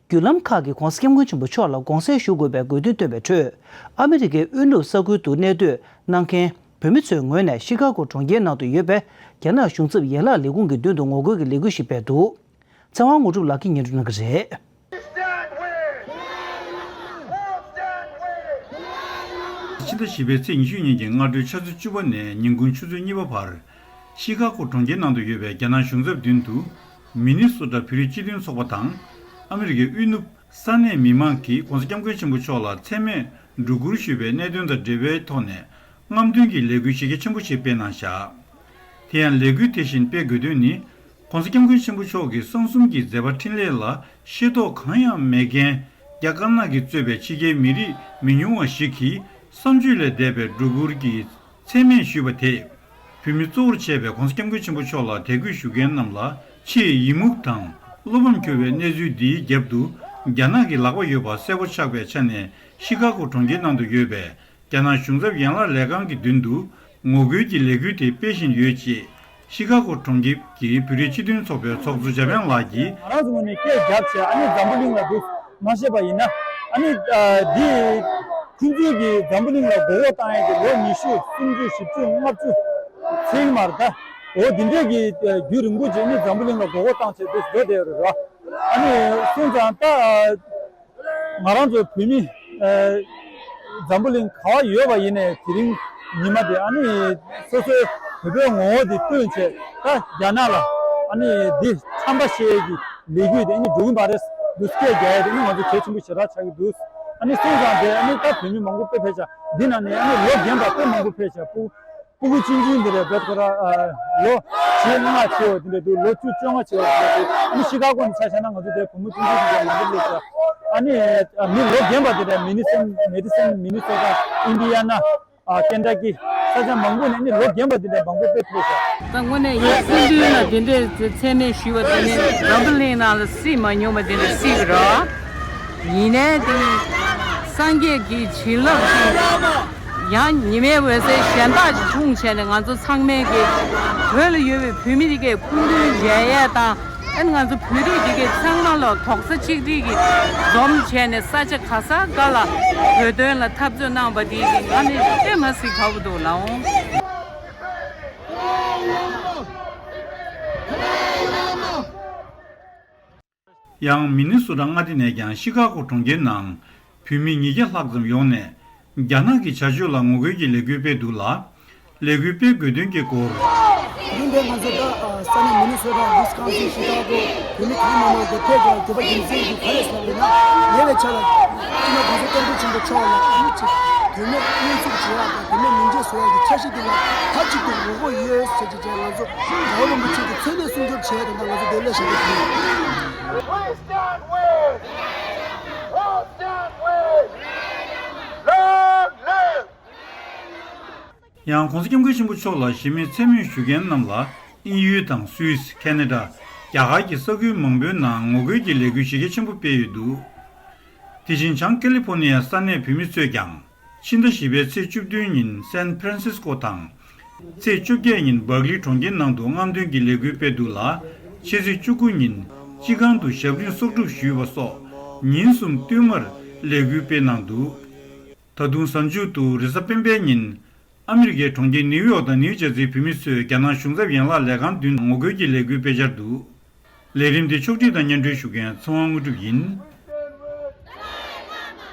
བརྒྱུད་ལམ་ཁག་གིས་༧གོང་ས་༧སྐྱབས་མགོན་ཆེན་པོ་མཆོག་ལ་དགོངས་སེལ་ཞུ་དགོས་པའི་དགོས་འདུན་བཏོན་པའི་ཁྲོད། ཨ་མི་རི་ཀའི་དབུས་ནུབ་ས་ཁུལ་དུ་གནས་སྡོད་གནང་མཁན་བོད་མི་ཚོའི་ངོས་ནས་ཤི་ཀ་གོ་གྲོང་ཁྱེར་ནང་དུ་ཡོད་པའི་རྒྱ་ནག་གཞུང་ཚབ་ཡན་ལག་ལས་ཁུངས་ཀྱི་མདུན་དུ་ངོ་རྒོལ་གྱི་ལས་འགུལ་ཞིག་སྤེལ་འདུག། ཚེ་དབང་དངོས་གྲུབ་ལགས་ཀྱིས་སྙན་སྒྲོན་གནང་གི་རེད། ཕྱི་ཟླ་བཞི་པའི་ཚེས་ཉི་ཤུ་ཉིན་གྱི་སྔ་དྲོའི་ཆུ་ཚོད་བཅུ་པ་ནས་ཉིན་གུང་ཆུ་ཚོད་གཉིས་པ་བར། ཤི་ཀ་གོ་གྲོང་ཁྱེར་ནང་དུ་ཡོད་པའི་རྒྱ་ནག་གཞུང་ཚབ་མདུན་དུ། མི་ནི་སོ་ཊ་བོད་རིགས་སྤྱི་མཐུན་ཚོགས་པ་དང་། ཨ་མི་རི་ཀའི་དབུས་ནུབ་ས་གནས་མི་མང་གིས་༧གོང་ས་༧སྐྱབས་མགོན་ཆེན་པོ་མཆོག་ལ་མཚན་སྨད་སྒྲོ་བསྐུར་ཞུས་པའི་གནད་དོན་དང་འབྲེལ་བའི་ཐོག་ནས། རྔམ་སྟོན་གྱི་ལས་འགུལ་གཞི་རྒྱ་ཆེན་པོ་ཞིག་སྤེལ་གནང་བཞག། དེ་ཡང་ལས་འགུལ་དེ་བཞིན་སྤེལ་དགོས་དོན་ནི། ༧གོང་ས་༧སྐྱབས་མགོན་ཆེན་པོ་མཆོག་གི་གསང་གསུམ་གྱི་མཛད་པ་འཕྲིན་ལས་ལ་ཤེས་རྟོགས་གང་ཡང་མེད་མཁན། རྒྱ་དཀར་ནག་གིས་གཙོས་པའི་ཕྱི་རྒྱལ་མི་རིགས་མི་ཉུང་བ་ཞིག་གིས་བསམ་སྤྱོད་ལས་འདས་པའི་སྒྲོ་སྐུར་གྱིས་མཚན་སྨད་ཞུས་པ་དེས། བོད་མི་གཙོ་བོར་བྱས་པའི་༸གོང་ས་༸སྐྱབས་མགོན་ཆེན་པོ་མཆོག་ལ་དད་གུས་ཞུ་མཁན་རྣམས་ལ་ཆེས་ཡི་མུག་དང་བློ་ཕམ་སྐྱོ་བའི་གནས་ཚུལ་འདིའི་རྒྱབ་ཏུ། རྒྱ་ནག་གི་ལག་པ་ཡོད་པ་གསལ་པོ་ཆགས་པའི་ཆ་ནས། ཤི་ཀ་གོ་གྲོང་ཁྱེར་ནང་དུ་ཡོད་པའི་རྒྱ་ནག་གཞུང་ཚབ་ཡན་ལག་ལས་ཁང་གི་མདུན་དུ་ངོ་རྒོལ་གྱི་ལས་འགུལ་དེ་སྤེལ་བཞིན་ཡོད་ཅེས། ཤི་ཀ་གོ་གྲོང་ཁྱེར་གྱི་བོད་རིགས་སྤྱི་མཐུན་ཚོགས་པའི་ཚོགས་གཙོ་འཇམ་དབྱངས་ལགས་ཀྱིས། ང་རང་ཚོ་ངོས་ནས་སྐད་རྒྱབ་བྱས། ཨ་ནི་འཛམ་བུ་གླིང་ལ་འདུག་མ་ཤེས་པ་ཡིན་ན། ཨ་ནི་ཨ་འདི་ཁོང་ཚོས་ཀྱི་འཛམ་བུ་གླིང་ལ་མགོ་སྐོར་བཏང་ཡས་ཀྱི་ལོ་ཉི་ཤུ་སུམ་ཅུ་བཞི་བཅུ་ལྔ་བཅུ་ཚིག་མར་ད། འོ་འདི་འདྲས་ཀྱི་ཨ་རྒྱུན་རིང་པོ་ཅིག་ཨ་ནི་འཛམ་བུ་གླིང་ལ་མགོ་སྐོར་བཏང་བྱས་འདུག་འགྲོ་བསྡད་ཡོད་རེད་ར། ཨ་ནི་སོང་ཙང་ད། ང་རང་ཚོ་བོད་མི་ཨ་འཛམ་བུ་གླིང་ག་བ་ཡོད་པ་ཡིན་ནའི་དེ་རིང་ཉི་མ་དེ་ཨ་ནི་སོ་སོའི་བོད་པའི་ངོ་བོ་དེ་སྟོན་བྱས། ད་རྒྱ་ནག་ལ་ཨ་ནི་འདི་ཁྲམ་པ་བཤད་ཀྱི་ལས་འགུལ་དེ་ཨ་ནི་འགྲོ་གི་མ་རེད་འདུག་སྐད་རྒྱག་ཡ་དེ་ཨ་ནི་ང་ཚོ་གལ་ཆེན་པོ་ཞེ་དྲག་ཆགས་ཀྱི་འདུག་ཨ་ནི་སོང་ཙང་དེ་ཨ་ནི་ད་བོད་མི་མང་པོ་དཔེ་ཕེབས་ཤག་འདི་ནང་ནས་ཨ་ནི་ལོ་རྒན་པ་དཔེ་མང་པོ་ཕེབས་ཤག་སྤུ་སྤུ་གུ་ཆུང་ཆུང་འདི་འདྲ་བོད་ཁོ་ར་ཨ་ལོ་བཞི་ལྔ་བྱས་པ་འདི་འདྲ་འདུག་ལོ་བཅུ་བཅོ་ལྔ་བྱས་པ་འདི་འདྲ་འདུག་ཨ་ནི་ཤི་ཀ་གོ་ནས་ཆ་བཞག་ན་ང་ཚོ་དེ་བུ་མོ་ཆུང་ཆུང་ཞིག་ཡང་མང་པོ་སླེབས་ཤག་ཨ་ནི་ཨ་མི་ལོ་རྒན་པ་འདི་འདྲ་མི་ནི་སོན་མེ་ཌི་སོན་མི་ནི་སོ་ཊ་ཨིན་ཌི་ཡ་ན་ཨ་ཀེན་ཊ་ཀི་ས་ཆ་མང་པོ་ནས་ཨ་ནི་ལོ་རྒན་པ་འདི་འདྲ་མང་པོ་དཔེ་ཕེབས་ཤག་ད་དངོས་གནས་ཡིན་སྲིད་དོན་ལ་དེ་འདྲའི་མཚན་སྨད་ཞུས་པ་དེ་ནི་འཛམ་བུ་གླིང་ནང་ལ་སྲིད་མ་མྱོང་བ་དེ་འདྲ་སྲིད་པ་རེད། ཡིན་ནའི་དེ་སངས་རྒྱས་ཀྱི་བྱིན་རླབས་ཀྱིས་ཡང་ཉི་མའི་འོད་ཟེར་གཞན་དག་ཅིག་འཁྲུངས་བྱས་ནས་ང་ཚོ་ཚང་མས་ཀྱི་བོད་ལ་ཡོད་པའི་བོད་མི་རིགས་ཀྱི་སྐུ་མདུན་མཇལ་ཡས་དང་། ཨ་ནི་ང་ཚོ་བོད་རིགས་འདི་གའི་ཚང་མ་ལ་དོགས་ས་གཅིག་སྒྲིལ་གྱིས་འཛོམས་བྱས་ནས་ས་ཆ་ག་ས་ག་ལ་བོད་དོན་ལ་འཐབ་རྩོད་གནང་བ་འདི་ང་ནི་དཔེ་མ་སྲིད་དགའ་པོ་འདུག་ལགས། ཡང་མི་ནི་སོ་ཊ་མངའ་སྡེ་ནས་ཀྱང་ཤི་ཀ་གོ་གྲོང་ཁྱེར་ནང་བོད་མི་ཉིས་བརྒྱ་ལྷག་ཙམ་ཡོང་ནས་རྒྱ་ནག་གི་བྱ་སྤྱོད་ལ་ངོ་རྒོལ་གྱི་ལས་འགུལ་སྤེལ་འདུག་ལ། ལས་འགུལ་སྤེལ་དགོས་དོན་གྱི་སྐོར། དེ་རིང་འདིར་ང་ཚོ་ད་ས་གནས་མི་ནི་སོ་ཊ་ཝི་སི་ཀོན་སིན་ཞི་ཀ་གོ་བོད་མི་གང་མང་མང་འདིར་ཕེབས་ཀྱང་དགོས་པ་རྒྱུ་མཚན་གྱིས་ག་རེ་ཟེར་བ་ཡིན་ན། ཉེ་བའི་ཆར་ལ་སྤྱི་ནོར་༸གོང་ས་༸སྐྱབས་མགོན་ཆེན་པོ་མཆོག་ལ་ཨ་ནི་ཅིག་བོད་མིར་མཉེས་འཛུགས་བྱེད་ཡག་དང་བོད་མིར་མིང་རྗེས་བཟོ་ཡག་གི་འཆར་གཞི་འདི་ལ་མཐའ་གཅིག་ཏུ་ངོ་རྒོལ་ཡོད་ཟེར་གྱི་བྱས་ང་ཚོ་རྒྱལ་བ་རིན་པོ་ཆེ་གི་མཚན་གནས་སྲུང་སྐྱོབ་བྱས་དང་ད་ང་ཚོ་འདིར་སླེབས་བཞག་གི་ཡིན། We stand with. Who stand with? Long live. ཡང་༸གོང་ས་༸སྐྱབས་མགོན་ཆེན་པོ་མཆོག་ལ་གཞི་མེད་མཚན་སྨད་ཞུ་མཁན་རྣམས་ལ་དབྱིན་ཡུལ་དང་སུད་སི། ཁེ་ན་ཌ། རྒྱ་གར་གྱི་ས་ཁུལ་མང་པོའི་ནང་ངོ་རྒོལ་གྱི་ལས་འགུལ་གཞི་རྒྱ་ཆེན་པོ་སྤེལ་ཡོད་འདུག་དེ་བཞིན་བྱང་ཀེ་ལི་ཕོར་ནི་ཡའི་ས་གནས་བོད་མི་ཚོས་ཀྱང་ཕྱི་ཟླ་བཞི་པའི་ཚེས་བཅུ་བདུན་ཉིན་སན་ཕ་རན་སིས་ཀོ་དང་། ཚེས་བཅོ་བརྒྱད་ཉིན་སྦག་ལི་གྲོང་ཁྱེར་ནང་དུ་རྔམ་སྟོན་གྱི་ལས་འགུལ་སྤེལ་འདུག་ལ། ཕྱི་ཚེས་བཅུ་དགུ་ཉིན་སྤྱི་ཁང་དུ་ཞབས་བརྟན་གསོག་སྒྲུབ་ཞུས་པ་སོགས་ཉིན་གསུམ་བསྟུད་མར་ལས་འགུལ་སྤེལ་གནང་འདུག་ད་དུང་གཟའ་མཇུག་ཏུ་རེས་གཟའ་སྤེན་པའི་ཉིན། ཨ་མི་རི་ཀའི་གྲོང་ཁྱེར་ནིའུ་ཡོག་དང་ནིའུ་ཇར་སིའི་བོད་མི་ཚོས་རྒྱ་ནག་གཞུང་ཚབ་ཡན་ལག་ལས་ཁང་མདུན་ངོ་རྒོལ་གྱི་ལས་འགུལ་སྤེལ་འཆར་འདུག་ལས་རིམ་འདི་ཕྱོགས་སྒྲིག་དང་སྙན་སྒྲོན་ཞུ་མཁན་ཚེ་དབང་དངོས་གྲུབ་ཡིན།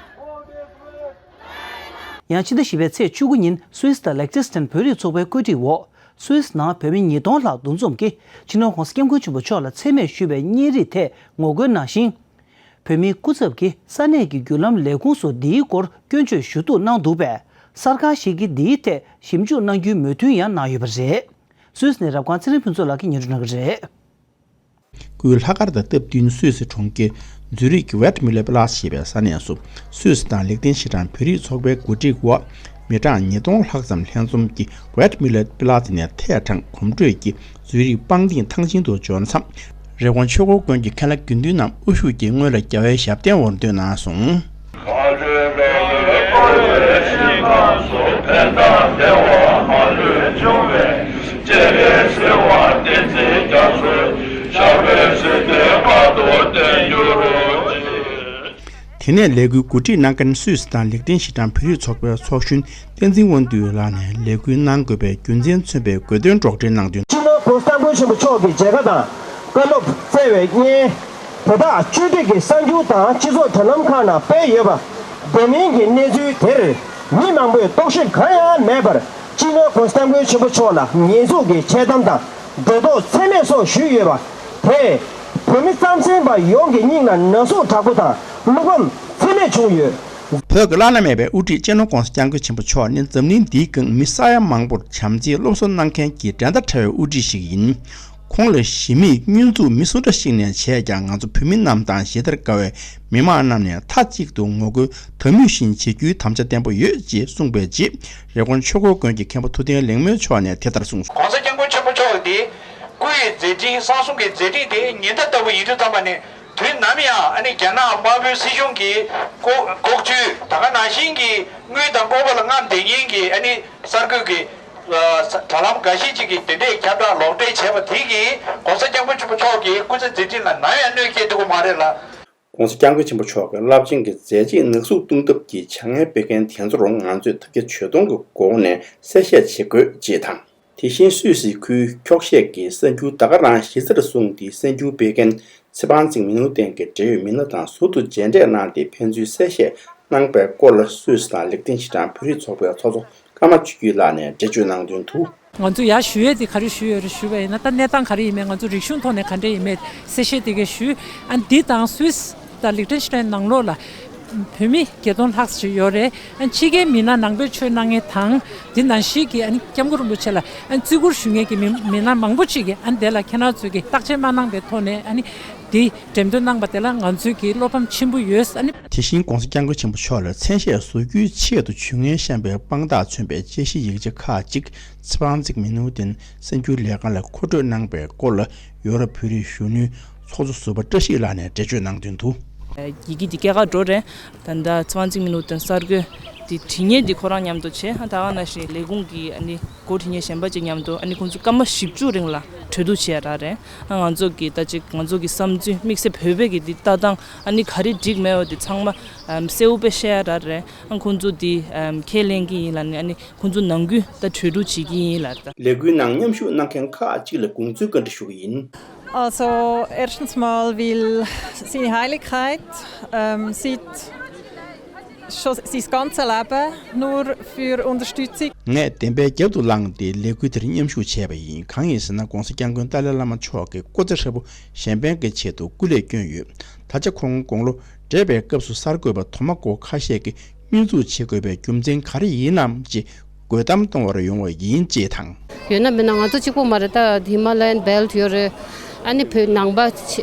ཡང་ཕྱི་ཟླ་བཞི་པའི་ཚེས་བཅུ་དགུ་ཉིན་སུད་སི་དང་ལེག་ཅི་སི་ཐན་བོད་རིགས་ཚོགས་པའི་བཀོད་སྒྲིག་འོག་སུད་སི་ནང་བོད་མི་ཉིས་སྟོང་ལྷག་འདུ་འཛོམས་ཀྱིས་སྤྱི་ནོར་༸གོང་ས་༸སྐྱབས་མགོན་ཆེན་པོ་མཆོག་ལ་མཚན་སྨད་ཞུས་པའི་བརྙན་རིས་ཐད་ངོ་རྒོལ་གནང་ཞིང་། བོད་མིའི་སྐུ་ཚབ་ཀྱིས་ས་གནས་ཀྱི་བརྒྱུད་ལམ་ལས་ཁུངས་སུ་འདིའི་སྐོར་སྐྱོན་བརྗོད་ཞུ་གཏུག་གནང་འདུག་པས། གསར་ཁང་ཞིག་གིས་འདིའི་ཐད་ཞིབ་འཇུག་གནང་རྒྱུའི་མོས་མཐུན་ཡང་གནང་ཡོད་པ་རེད། སུད་སི་ནས་རབ་སྒང་ཚེ་རིང་ཕུན་ཚོགས་ལགས་ཀྱིས་སྙན་སྒྲོན་གནང་གི་རེད། སྐུའི་ལྷག་དཀར་དང་སྟབས་བསྟུན་སུད་སི་གྲོང་ཁྱེར་ཛུ་རིག་ཝེར་ཊི་མུ་ལེར་པི་ལཱ་ཊི་ཞེས་པའི་ས་གནས་སུ་སུད་སི་དང་ལེག་ཏེན་ཤི་ཊན་བོད་རིགས་ཚོགས་པའི་གོ་སྒྲིག་འོག་མི་གྲངས་ཉིས་སྟོང་ལྷག་ཙམ་ལྷན་འཛོམས་ཀྱིས་ཝེར་ཊི་མུ་ལེར་པི་ལཱ་ཊི་ནས་ཐད་དྲངས་གོམ་བགྲོད་ཀྱིས་ཛུ་རིག་པང་གདན་ཐང་ཆེན་དུ་འབྱོར་མཚམས། རི་ཀོན་ཆོས་འཁོར་དགོན་གྱི་མཁན་བླ་དགེ་འདུན་རྣམས་དབུ་བཞུགས་ཀྱིས་སྔོན་ལ་རྒྱལ་བའི་ཞབས་བརྟན་འོར་འདོན་གནང་སོང་། དེ་ནས་ལས་འགུལ་གོ་སྒྲིག་གནང་མཁན་སུད་སི་དང་ལེག་ཏེན་ཤི་ཀྲན་བོད་རིགས་ཚོགས་པའི་ཚོགས་གཞོན་བསྟན་འཛིན་དབང་འདུས་ལགས་ནས་ལས་འགུལ་གནང་དགོས་པའི་རྒྱུ་མཚན་མཚོན་པའི་དགོས་འདུན་སྒྲོག་འགྲེལ་གནང་དོན། སྤྱི་ནོར་༸གོང་ས་༸སྐྱབས་མགོན་ཆེན་པོ་མཆོག་གི་མཇལ་ཁ་དང་བཀའ་སློབ་སྩལ་བའི་བརྙན། དེ་དག་བཅོས་སྒྲིག་གི་གསར་འགྱུར་དང་སྤྱི་ཚོགས་དྲ་ལམ་ཁག་ནང་སྤེལ་ཡོད་པ། དེ་མིན་གྱི་གནས་ཚུལ་དེར་མི་མང་པོས་རྟོག་ཞིབ་གང་ཡང་མེད་པར་སྤྱི་ནོར་༸གོང་ས་༸སྐྱབས་མགོན་ཆེན་པོ་མཆོག་ལ་ཉེས་འཛུགས་ཀྱི་འཆལ་གཏམ་དང་སྒྲོ་འདོགས་ཚད་མེད་སོགས་ཞུས་ཡོད་པ། དེས་བོད་མི་རྩམ་ཟན་པ་ཡོངས་ཀྱི་སྙིང་ལ་ན་ཟུག་དྲག་པོ་དང་བློ་ཕམ་ཚད་མེད་བྱུང་ཡོད། བོད་ཀྱི་བླ་ན་མེད་པའི་དབུ་ཁྲིད་སྤྱི་ནོར་༸གོང་ས་༸སྐྱབས་མགོན་ཆེན་པོ་མཆོག་ནི་འཛམ་གླིང་འདིའི་སྒང་མི་ས་ཡ་མང་པོར་བྱམས་བརྩེའི་སློབ་གསོ་གནང་མཁན་གྱི་འགྲན་ཟླ་བྲལ་བའི་དབུ་ཁྲིད་ཞིག་ཡིན། ཁོང་ལ་གཞི་མེད་སྙོན་འཛུགས་མི་སུ་འདྲ་ཞིག་ནས་བྱས་ཀྱང་ང་ཚོ་བོད་མི་རྣམས་དང་ཞི་བདེར་དགའ་བའི་མི་མང་རྣམས་ནས་མཐའ་གཅིག་ཏུ་ངོ་རྒོལ་དམ་མུས་བཞིན་བྱེད་རྒྱུའི་དམ་བཅའ་བརྟན་པོ་ཡོད་ཅེས་གསུངས་པའི་རྗེས། རི་ཀོན་ཆོས་འཁོར་དགོན་གྱི་མཁན་པོ་ཐུབ་བསྟན་ལེགས་སྨོན་མཆོག་ནས་དེ་ལྟར་གསུངས་སོ། ༸གོང་ས་༸སྐྱབས་མགོན་ཆེན་པོ་མཆོག་གི་དེ་སྐུ་ཡི་མཛད་འཕྲིན་གསང་གསུམ་གྱི་མཛད་འཕྲིན་དེ་ཉི་ཟླ་ལྟ་བུ་ཡིན་དུས་ཙམ་པ་ནས། དུས་ནམ་ཡང་ཨ་ནི་རྒྱ་ནག་དམར་པོའི་སྲིད་གཞུང་གི་ལྐོག་ལྐོག་ཇུས། ད་ག་ནང་བཞིན་གྱི་དངུལ་དང་ལྐོག་པ་ལ་རྔམ་བསྡད་མཁན་གྱི་ཨ་ནི་གསར་འགོད་ཀྱི་ཨ་དྲ་ལམ་འགའ་ཤས་ཅིག་གིས་དེ་འདྲའི་ཁྱབ་བསྒྲགས་ལོག་འགྲེལ་བྱས་པ་དེ་གིས་༸གོང་ས་༸སྐྱབས་མགོན་ཆེན་པོ་མཆོག་གི་སྐུ་ཚེ་མཛད་འཕྲིན་ལ་ནམ་ཡང་གནོད་སྐྱེལ་ཐུབ་ཀྱི་མ་རེད་ལ། ༸གོང་ས་༸སྐྱབས་མགོན་ཆེན་པོ་མཆོག་གི་རླབས་ཆེན་གྱི་མཛད་རྗེས་ནག་གསུབ་གཏོང་ཐབས་ཀྱི་བྱ་ངན་བོད་སྐད་འཐེན་ཚོར་ང་ཚོས་ཐབས་བརྒྱ་ཇུས་སྟོང་གི་སྒོ་ནས་གསལ་བཤད་བྱེད་དགོས་ཅེས་དང་། དེ་བཞིན་སུད་སི་ཁུལ་འཁྱོག་བཤད་ཀྱི་གསར་འགྱུར་ད་ག་རང་གཞི་རྩར་བཟུང་སྟེ་གསར་འགྱུར་སྤེལ་མཁན་ཚེ་དབང་འཛིན་མི་ནུ་ཏན་གྱི་འབྲེལ་ཡོད་མི་སྣ་དང་ཟུར་དུ་མཇལ་འཕྲད་གནང་སྟེ་ཕན་ཚུན་གསལ་བཤད་གནང་པའི་སྐོར་ལ་སུད་སི་དང་ལིག་ཏེན་ཤི་ཏན་བོད་རིགས་ཚོགས་པའི་ཚོགས་གཙོ་ཀརྨ་ཆོས་སྐྱིད་ལགས་ནས་འགྲེལ་བརྗོད་གནང་དོན་དུ། ང་ཚོ་ཡར་ཞུ་ཡས་དེ་ག་རེ་ཞུས་ཡོད་རེད་ཞུས་པ་ཡིན་ན། ད་གནས་སྟངས་ག་རེ་ཡིན་མིན། ང་ཚོ་རིག་གཞུང་ཐོག་ནས་ག་འདྲ་ཡིན་མིན་གསལ་བཤད་དེ་གས་ཞུས། ཨ་འདི་དང་སུད་སི་དང་ལིག་ཏེན་ཤི་ཏན་ནང་ལོགས་ལ་བོད་མི་བརྒྱད་སྟོང་ལྷག་ཅིག་ཡོད་རེད། ཨ་ཕྱི་རྒྱལ་མི་སྣ་ནང་པའི་ཆོས་གནང་མཁན་དང་། འདི་ནང་བཞིན་གྱི་ཨ་ནི་སྐྱབས་མགོན་རིན་པོ་ཆེ་ལ་ཨ་བརྩི་བཀུར་ཞུ་མཁན་གྱི་མི་མི་སྣ་མང་པོ་ཅིག་གིས་ཨ་འདི་ལ་ཁྱེད་རང་ཚོས་ཀྱི་བརྟག་དཔྱད་མ་གནང་པའི་ཐོག་ནས་ཨ་ནི་འདི་འགྲེམས་སྟོན་གནང་པ་དེ་ལ་ང་ཚོས་ཀྱི་བློ་ཕམ་ཆེན་པོ་ཡོད། ཨ་ནི། དེ་བཞིན་༸གོང་ས་༸སྐྱབས་མགོན་ཆེན་པོ་མཆོག་ལ་མཚན་ཤས་བཟོ་རྒྱུའི་ཆེད་དུ་ཇུས་ངན་བཤམས་པའི་དཔང་རྟགས་མཚོན་པའི་དཔྱད་གཞིའི་ཡིག་ཆ་ཁག་ཅིག་ཚེ་དབང་འཛིན་མི་ནུ་ཏན་གསར་འགྱུར་ལས་ཁང་ལ་མཁོ་སྤྲོད་གནང་པའི་སྐོར་ལ་ཡོ་རོབ་བོད་རིགས་གཞོན་ནུའི་ཚོགས་གཙོ་ཟུར་པ་བཀྲ་ཤིས་ལགས་ནས་འགྲེལ་བརྗོད་གནང་དོན་དུ། ཡི་གེ་འདི་སྐྱེལ་ག་འགྲོ་རེད། ད་ལྟ་ཚེ་དབང་འཛིན་མི་ནུ་ཏན་གསར་འགོད་འདི་བྲིས་མཁན་འདི་ཁོ་རང་མཉམ་དུ་བྱས། ད་ག་ནང་བཞིན་ལས་ཁུངས་ཀྱི་ཨ་ནི་འགོ་ཁྲིད་མཁན་གཞན་པ་ཅིག་མཉམ་དུ་ཨ་ནི་ཁོང་ཚོ་སྐར་མ་བཞི་བཅུ་རིང་ལ་གྲོས་བསྡུར་བྱས་ཡ་རག་རེད། ང་ཚོ་གི་ད་ཅིག་ང་ཚོ་གི་བསམ་ཚུལ་དམིགས་བསལ་བོད་པའི་གི་འདི་ལྟ་སྟངས་ཨ་ནི་ག་རེ་འགྲིག་མེད་འོ་འདི་ཚང་མ་གསལ་པོ་དཔེ་བཤད་ཡ་རག་རེད། ཁོང་ཚོ་འདི་ཁས་ལེན་གི་ཡིན་ལབ་ནས་ཨ་ནི་ཁོང་ཚོ་ནང་ཁུལ་ད་གྲོས་བསྡུར་བྱེད་ཀྱི་ཡིན་ལབ་རེད། ད་ལས་འགུལ་ནང་མཉམ་ཞུགས་གནང་མཁན་ཁག་ཅིག་ལ་དགོངས་ཚུལ་བཀའ་འདྲི་ཞུ་གི་ཡིན། Also, erstens mal will Seine Heiligkeit ähm, seit schon sein ganzes Leben nur für Unterstützung. ངས་བདེན་པའི་རྒྱབ་ཏུ་ལངས་ཏེ་ལས་འགུལ་དེར་མཉམ་ཞུགས་བྱས་པ་ཡིན། གང་ཡིན་ཟེར་ན། ༸གོང་ས་༸སྐྱབས་མགོན་ཏཱ་ལའི་བླ་མ་མཆོག་གི་སྐུ་ཚེ་ཧྲིལ་པོ་གཞན་ཕན་གྱི་ཆེད་དུ་སྐུ་ལས་བསྐྱོན་ཡོད། ད་ཆ་ཁོང་དགུང་ལོ་བགྲེས་པའི་སྐབས་སུ་གསར་འགོད་པ་དོ་མ་མགོ་ཁ་ཤས་ཀྱིས་བསྙོན་འཛུགས་བྱེད་དགོས་པའི་རྒྱུ་མཚན་ག་རེ་ཡིན་ནམ་ཅེས་དགོད་གཏམ་གཏོང་བར་ཡོང་བ་ཡིན་ཅེས་དང་། ཡོད་ན་མེད་ན་ང་ཚོ་གཅིག་པོ་མ་རེད། ད་ཧི་མ་ལ་ཡན་བེལ་ཊི་ཡོད་རེད། ཨ་ནི་བོད་ནང་པ་ཆ་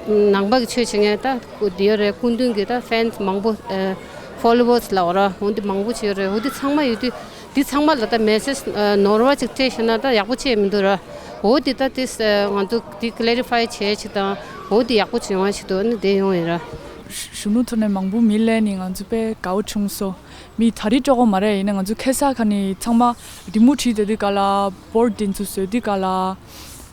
ནང་པ་གི་ཆོས་བྱེད་མཁན་ད་འདི་ཡོད་རེད། སྐུ་མདུན་གྱི་ད་ཕེན་སི་མང་པོ་ཕོ་ལོ་ཝར་སི་ལབ་དགོས་ར། འོ་འདི་མང་པོ་ཅིག་ཡོད་རེད། འོ་འདི་ཚང་མ་ཡོད་དུས་འདི་ཚང་མ་ལ་ད་མེ་སེ་ཇི་ནོར་བ་ཅིག་སྤྲད་ཤེ་ན་ད་ཡག་པོ་ཅིག་མི་འདུག་ར། འོ་འདི་ད་དེ་ང་ཚོ་འདི་ཀི་ལེ་རི་ཕའི་བྱས་ཅིག་དང་འོ་འདི་ཡག་པོ་ཅིག་ཡོང་བ་ཞིག་འདུག་ཨ་ནི་དེ་ཡོང་ཡིན་ར། གཞོན་ནུ་ཐོག་ནས་མང་པོ་མི་སླེབས་ནས་ང་ཚོ་དཔེ་དགའ་བོ་བྱུང་སོང་། མི་ད་རེས་སྤྲོ་པོ་མ་རེད། ཡིན་ན་ང་ཚོ་ཁ་སང་ཁ་ནས་ཚང་མ་རི་མོ་བྲིས་བསྡད་དུས་ག་ལ། བོར་ཌི་དེ་ཚོ་བཟོས་དུས་ག་ལ།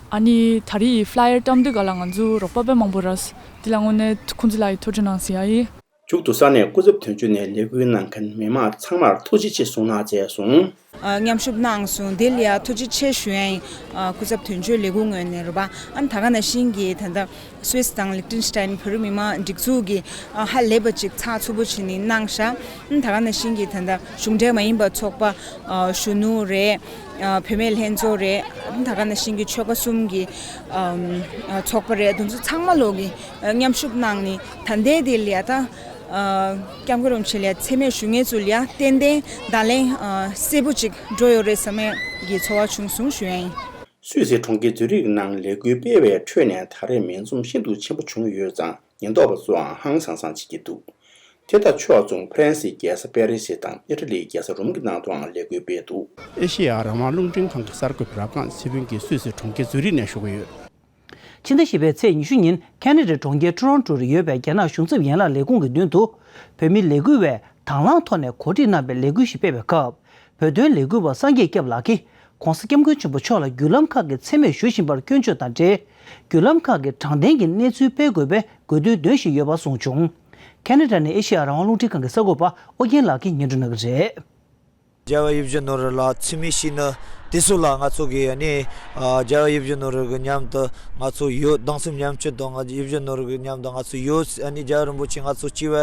ཨ་ནི་ད་རེས་ཕ་ལ་ཡར་བཀྲམ་དུས་ག་ལ་ང་ཚོ་རོགས་པ་དཔེ་མང་པོ་རག་སོང་། དེ་ལ་དངོས་གནས་ཁོང་ཚོ་ལ་ཡི་ཐུགས་རྗེ་གནང་ཟེར་ཡ་ཡིན། མཇུག་ཏུ་ས་གནས་སྐུ་ཚབ་དོན་གཅོད་ནས་ལས་འགུལ་གནང་མཁན་མི་མང་ཚང་མར་ཐུགས་རྗེ་ཆེ་གསུང་གནང་བྱས་སོང་། ཨ་མཉམ་ཞུགས་གནང་སོང་། དེ་ལ་ཡ་ཐུགས་རྗེ་ཆེ་ཞུ་ཡ་ཡིན། ཨ་སྐུ་ཚབ་དོན་གཅོད་ལས་ཁུངས་ངོས་ནས་རེད་པ། ཨ་ད་ག་ནང་བཞིན་གྱི་ད་ལྟ་སུད་སི་དང་ལིག་ཏེན་ཤི་ཏན་བོད་རིགས་མི་མང་སྒྲིག་འཛུགས་ཀྱི་ཨ་ཧ་ལས་པ་ཅིག་ཚགས་ཚུད་པོ་བྱས་ནས་གནང་ཤག་ཨ་ད་ག་ནང་བཞིན་གྱི་ད་ལྟ་གཞུང་འབྲེལ་མ་ཡིན་པ་ཚོགས་པ་ཨ་གཞོན་ནུ་རེད། ཨ་བུད་མེད་ལྷན་ཚོགས་རེད། ཨ་ད་ག་ནང་བཞིན་གྱི་ཆོལ་ཁ་གསུམ་གྱི་ཨ་ཨ་ཚོགས་པ་རེད། དེ་ཚོ་ཚང་མ་ལོག་གི་ཨ་མཉམ་ཞུགས་གནང་ནས་ད་ལྟའི་དེ་ལ་ཡ་ད། ཨ་སྐྱབས་མགོན་རིན་པོ་ཆེ་ལ་མཚན་སྨད་ཞུ་མཁན་ཚོ་ལ་ཡ་ཏན་ཏན་བརྡ་ལན་ཨ་གསལ་པོ་ཅིག་འགྲོ་ཡོད་རེད་བསམ་ཡས་ཀྱི་ཚོར་བ་བྱུང་སོང་ཞུ་ཡ་ཡིན། སུད་སི་གྲོང་ཁྱེར་ཛུ་རིག་ནང་ལས་འགུལ་སྤེལ་བའི་ཁྲོད་ནས་ད་རེས་མིང་འཛོམས་ཤིན་ཏུ་ཆེན་པོ་བྱུང་ཡོད་ཙང་ཉེན་རྟོག་པ་ཚོའང་ཧང་སང་སང་བྱེད་ཀྱི་འདུག་དེ་དང་ཕྱོགས་མཚུངས་ཧྥ་རན་སིའི་རྒྱལ་ས་པེ་རི་སི་དང་ཨི་ཊ་ལིའི་རྒྱལ་ས་རོམ་གྱི་ནང་དུའང་ལས་འགུལ་སྤེལ་འདུག་ཨེ་ཤེ་ཡ་རང་དབང་རླུང་འཕྲིན་ཁང་གི་གསར་འགོད་པ་རབ་སྒང་ཚེ་ཕུན་གྱིས་སུད་སི་གྲོང་ཁྱེར་ཛུ་རིག་ནས་ཞུ་གི་ཡོད། ཕྱི་ཟླ་བཞི་པའི་ཚེས་ཉི་ཤུ་ཉིན་ཁེ་ན་ཌའི་གྲོང་ཁྱེར་ཊོ་རོན་ཊོ་རུ་ཡོད་པའི་རྒྱ་ནག་གཞུང་ཚབ་ཡན་ལག་ལས་ཁུངས་ཀྱི་མདུན་དུ། བོད་མི་ལས་འགུལ་བས་དང་བླངས་ཐོག་ནས་གོ་སྒྲིག་གནང་བའི་ལས་འགུལ་ཞིག་སྤེལ་བའི་སྐབས། བོད་དོན་ལས་འགུལ་བ་སངས་རྒྱས་སྐྱབས་ལགས་ཀྱིས་༸གོང་ས་༸སྐྱབས་མགོན་ཆེན་པོ་མཆོག་ལ་བརྒྱུད་ལམ་ཁག་གི་མཚན་སྨད་ཞུ་བཞིན་པར་སྐྱོན་བརྗོད་དང་འབྲེལ། བརྒྱུད་ལམ་ཁག་གི་དྲང་བདེན་གྱི་གནས་ཚུལ་སྤེལ་དགོས་པའི་དགོས་འདུན་འདོན་བཞིན་ཡོད་པ་གསུངས་བྱུང་། ཁེ་ན་ཌ་ནས་ཨེ་ཤེ་ཡ་རང་དབང་རླུང་འཕྲིན་ཁང་གི་གསར་འགོད་པ་ཨོ་རྒྱན་ལགས་ཀྱིས་སྙན་སྒྲོན་གནང་གི་རེད། རྒྱལ་བ་ཡིད་བཞིན་ནོར་བུ་ལ་འཚམས་འདྲི་ཞུས་ནས་དེ་ཚོ་ལ་ང་ཚོ་གི་ཨ་ནི་ཨ་རྒྱལ་བ་ཡིད་བཞིན་ནོར་བུ་གི་མཉམ་དུ་ང་ཚོ་ཡོད། གདུང་སེམས་མཉམ་སྐྱེད་དང་ང་ཡིད་བཞིན་ནོར་བུ་གི་མཉམ་དུ་ང་ཚོ་ཡོད། ཨ་ནི་རྒྱལ་བ་རིན་པོ་ཆེ་ང་ཚོ་སྐྱེ་བ་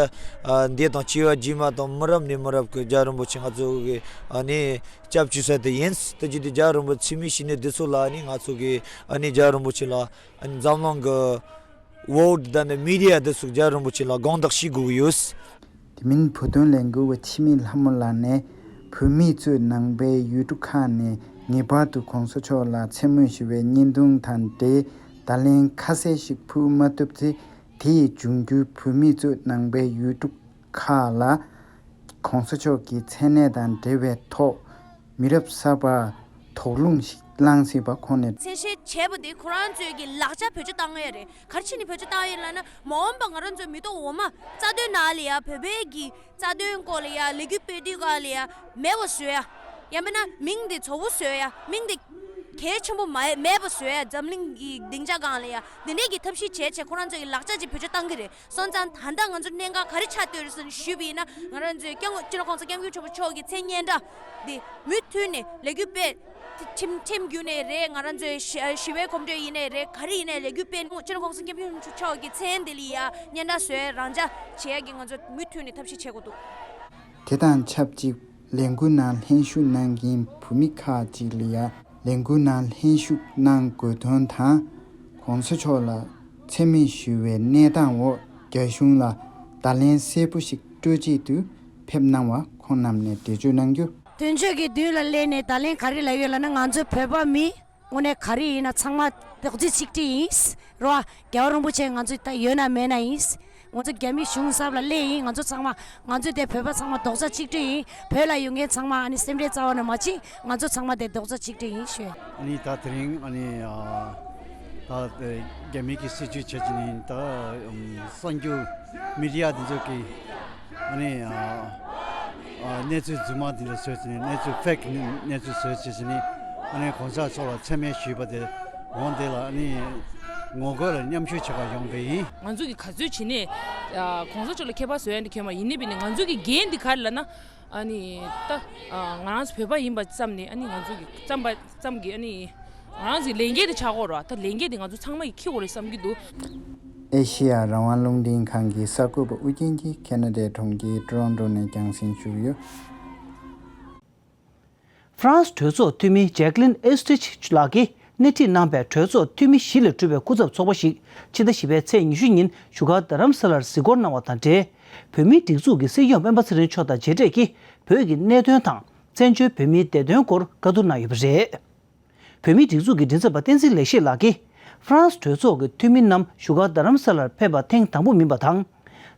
ཨ་འདི་དང་སྐྱེ་བ་རྗེས་མ་དང་མི་རབས་ནས་མི་རབས་ཀྱི་རྒྱལ་བ་རིན་པོ་ཆེ་ང་ཚོ་གི་ཨ་ནི་སྐྱབས་བཅོལ་ས་དེ་ཡིན། དེ་བྱས་ཏེ་རྒྱལ་བ་རིན་པོ་ཆེ་འཚམས་འདྲི་ཞུས་ནས་དེ་ཚོ་ལ་ཨ་ནི་ང་ཚོ་གི་ཨ་ནི་རྒྱལ་བ་རིན་པོ་ཆེ་ལ་ཨ་ནི་འཛམ་གླིང་གི་ཝོལ་ཌི་དང་ནི་མི་ཌི་ཡ་དེ་ཚོ་རྒྱལ་བ་རིན་པོ་ཆེ་ལ་དགོངས་དག་ཞུ་དགོས་ཀྱི་ཡོད། དེ་མིན་བོད་དོན་ལས་འགུལ་བ་འཆི་མེད་ལྷ་མོ་ལགས་ནས་བོད་མི་ཚོས་ནང་པའི་ཡུལ་གྲུ་ཁག་ནས་ ངེས་པར་དུ་གོང་ས་མཆོག་ལ་མཚན་སྨོད་ཞུ་བའི་བརྙན་ཐུང་དང་འབྲེལ་བརྡ་ལན་ཁ་གསལ་ཞིག་ཕུལ་མ་ཐུབ་ཚེ། དེ་ཡིས་འབྱུང་འགྱུར་བོད་མི་ཚོས་ནང་པའི་ཡུལ་གྲུ་ཁག་ལ་གོང་ས་མཆོག་གི་མཚན་གནས་དང་འབྲེལ་བའི་ཐོག་མི་རབས་གསར་པར་དོགས་སློང་ཞིག་བསླངས་སྲིད་པ་ཁོང་ནས། མཚན་ཤས་བྱས་པ་དེ་ཁོ་རང་ཚོའི་གི་ལག་ཆ་བེད་སྤྱོད་བཏང་གི་ཡོད་རེད། ག་རེ་བྱས་ནས་བེད་སྤྱོད་བཏང་ཡོད་ལབ་ན། མ་འོངས་པ་ང་རང་ཚོའི་མི་ཐོག་འོག་མ་རྩ་དོན་ནང་ལ་ཡ་བོད་པའི་གི་རྩ་དོན་སྐོར་ལ་ཡ་ལས་འགུལ་སྤེལ་དུས་ག་ལ་ཡ་མེད་པ་བཟོ་ཡ། ཡང་མིན་ན་མིང་དེ་བཙོག་པོ་བཟོ་ཡ། མིང་དེ་གལ་ཆེན་པོ་མ་མེད་པ་བཟོ་ཡ། འཛམ་གླིང་གི་སྡིངས་ཆ་སྒང་ལ་ཡ་འདི་འདྲས་ཀྱི་ཐབས་ཤེས་བྱས་བྱས་ཁོ་རང་ཚོ་གི་ལག་ཆ་ཅིག་བེད་སྤྱོད་བཏང་གི་རེད། སོང་ཙང་ད་ལྟ་ང་ཚོ་གནད་འགག་ག་རེ་ཆགས་བསྡད་ཡོད་རེད་ཟེར་ནས་ཞུས་པ་ཡིན་ན། ང་རང་ཚོའི་སྐྱབས་མགོན་སྤྱི་ནོར་གོང་ས་སྐྱབས་མགོན་ཆེན་པོ་མཆོག་གི་མཚན་སྙན་གྲགས་འདི་མུ་མཐུད་ནས་ལས་འགུལ་སྤེལ། ཁྲིམས་ཁྲིམས་བརྒྱུད་ནས་རེད། ང་རང་ཚོའི་ཞི་ཞི་བའི་གོམ་བགྲོད་ཡིན་ནའི་རེད། ག་རེ་ཡིན་ནའི་ལས་འགུལ་སྤེལ། སྤྱི་ནོར་གོང་ས་སྐྱབས་མགོན་ཆེན་པོ་མཆོག་གི་མཚན་འདི་ལ་ཡ་སྙན་གྲགས་བཟོ་ཡ་རང་འཇགས་བྱེད་ཡ་གི་ང་ཚོ་མུ་མཐུད་ནས་ཐབས་ཤེས་བྱེད་དགོས་འདུག་དེ་དང་ཆབས་ཅིག་ལས་འགུལ་ནང་ལྷན་ཞུགས་གནང་མཁན་བོད་མི་ཁག་ཅིག་ལ་ཡ་ལས་འགུལ་ནང་ལྷན་ཞུགས་གནང་དགོས་དོན་དང་། གོང་ས་མཆོག་ལ་མཚན་སྨད་ཞུ་བའི་གནས་སྟངས་འོག་རྒྱ་གཞུང་ལ་བརྡ་ལན་གསལ་པོ་ཞིག་སྤྲོད་ཆེད་དུ་ཕེབས་གནང་བ་ཁོང་རྣམས་ནས་འགྲེལ་བརྗོད་གནང་རྒྱུ། དོན་གཅོད་ཀྱི་མདུན་ལ་སླེབས་ནས་བརྡ་ལན་ག་རེ་ལབ་ཡོད་ལབ་ན། ང་ཚོ་བོད་པ་མི་དངོས་གནས་ག་རེ་ཡིན་ན་ཚང་མ་རྡོག་རྩ་གཅིག་སྒྲིལ་ཡིན། རོ། རྒྱལ་བ་རིན་པོ་ཆེ་ང་ཚོ་ད་ཡོད་ན་མེད་ན་ཡིན། ང་ཚོ་རྒྱ་མི་གཞུང་ཚབ་ལ་སླེབས་ཡིན། ང་ཚོ་ཚང་མ་ང་ཚོ་དེ་བོད་པ་ཚང་མ་རྡོག་རྩ་གཅིག་སྒྲིལ་ཡིན། བོད་ལ་ཡོད་མཁན་ཚང་མ་ཨ་ནི་སེམས་ཁྲལ་རྩ་བ་ནས་མ་བྱེད། ང་ཚོ་ཚང་མ་དེ་རྡོག་རྩ་གཅིག་སྒྲིལ་ཡིན་ཞུ། ཨ་ནི་ད་དེ་རིང་ཨ་ནི་ཨ་ད་རྒྱ་མི་གི་སྲིད་ཇུས་བྱས་ཀྱི་ནི་ད་གསར་འགྱུར་མི་ཌི་ཡ་དེ་ཚོ་གི་ཨ་ནི་ཨ་ཨ་གནས་ཚུལ་རྫུན་མ་འདི་འདྲ་བཟོས་ཚེ་ནི། གནས་ཚུལ་ཕེག་གནས་ཚུལ་བཟོས་ཚེ་ནི། ཨ་ནི་གོང་ས་མཆོག་ལ་མཚན་སྨད་ཞུས་པ་དེ་འོང་དེ་ལ་ཨ་ནི་ངོ་རྒོལ་ལ་མཉམ་ཞུགས་བྱེད་པར་ཡོང་པ་ཡིན། ང་ཚོ་གི་ག་ཚོད་བྱེད་ནས་ཨ་གོང་ས་མཆོག་ལ་ཁྱད་པར་བཟོ་ཡ་འདི་གལ་མ་ཡིན་ནི་བས་ནི། ང་ཚོ་གི་འགན་འདི་ག་རེ་ལབ་ན། ཨ་ནི་ད་ཨ་ང་རང་ཚོ་བོད་པ་ཡིན་པ་ཙམ་ནས། ཨ་ནི་ང་ཚོ་གི་ཙམ་པ་ཙམ་གྱི་ཨ་ནི་ང་རང་ཚོའི་ལས་འགན་དེ་ཆགས་ཀྱི་ཡོད་རེད་བ། ད་ལས་འགན་དེ་ང་ཚོ་ཚང་མ་གིས་འཁྱེར་དགོས་རེད་བསམ་གྱི་འདུག་ཨེ་ཤེ་ཡ་རང་དབང་རླུང་འཕྲིན་ཁང་གི་གསར་འགོད་པ་ཨུ་རྒྱན་གྱིས་ཁེ་ན་ཌའི་གྲོང་ཁྱེར་ཊོ་རོན་ཊོ་ནས་རྒྱང་སྲིང་ཞུས་ཡོད། ཧྥ་རན་སི་གྲོས་ཚོགས་འཐུས་མི་ཇེག་ལིན་ཨེ་སི་ཏྲིཆ་ལགས་ཀྱིས་སྣེ་ཁྲིད་གནང་པའི་གྲོས་ཚོགས་འཐུས་མི་བཞི་ལས་གྲུབ་པའི་སྐུ་ཚབ་ཚོགས་པ་ཞིག་ཕྱི་ཟླ་བཞི་པའི་ཚེས་ཉི་ཤུ་ཉིན་བཞུགས་སྒར་རྡ་རམ་ས་ལར་གཟིགས་སྐོར་གནང་བ་དང་འབྲེལ། བོད་མིའི་སྒྲིག་འཛུགས་ཀྱི་སྲིད་སྐྱོང་སྤེན་པ་ཚེ་རིང་མཆོག་དང་མཇལ་འཕྲད་ཀྱིས་བོད་ཀྱི་གནད་དོན་དང་། བཙན་བྱོལ་བོད་མིའི་བདེ་དོན་སྐོར་བཀའ་བསྡུར་གནང་ཡོད་པ་རེད། བོད་མིའི་སྒྲིག་འཛུགས་ཀྱི་མགྲིན་ཚབ་པ་བསྟན་འཛིན་ལེགས་བཤད་ལགས་ཀྱིས། ཧྥ་རན་སི་གྲོས་ཚོགས་ཀྱི་འཐུས་མི་རྣམས་བཞུགས་སྒར་རྡ་རམ་ས་ལར་ཕེབས་པ་ཐེངས་དང་པོ་མིན་པ་དང་།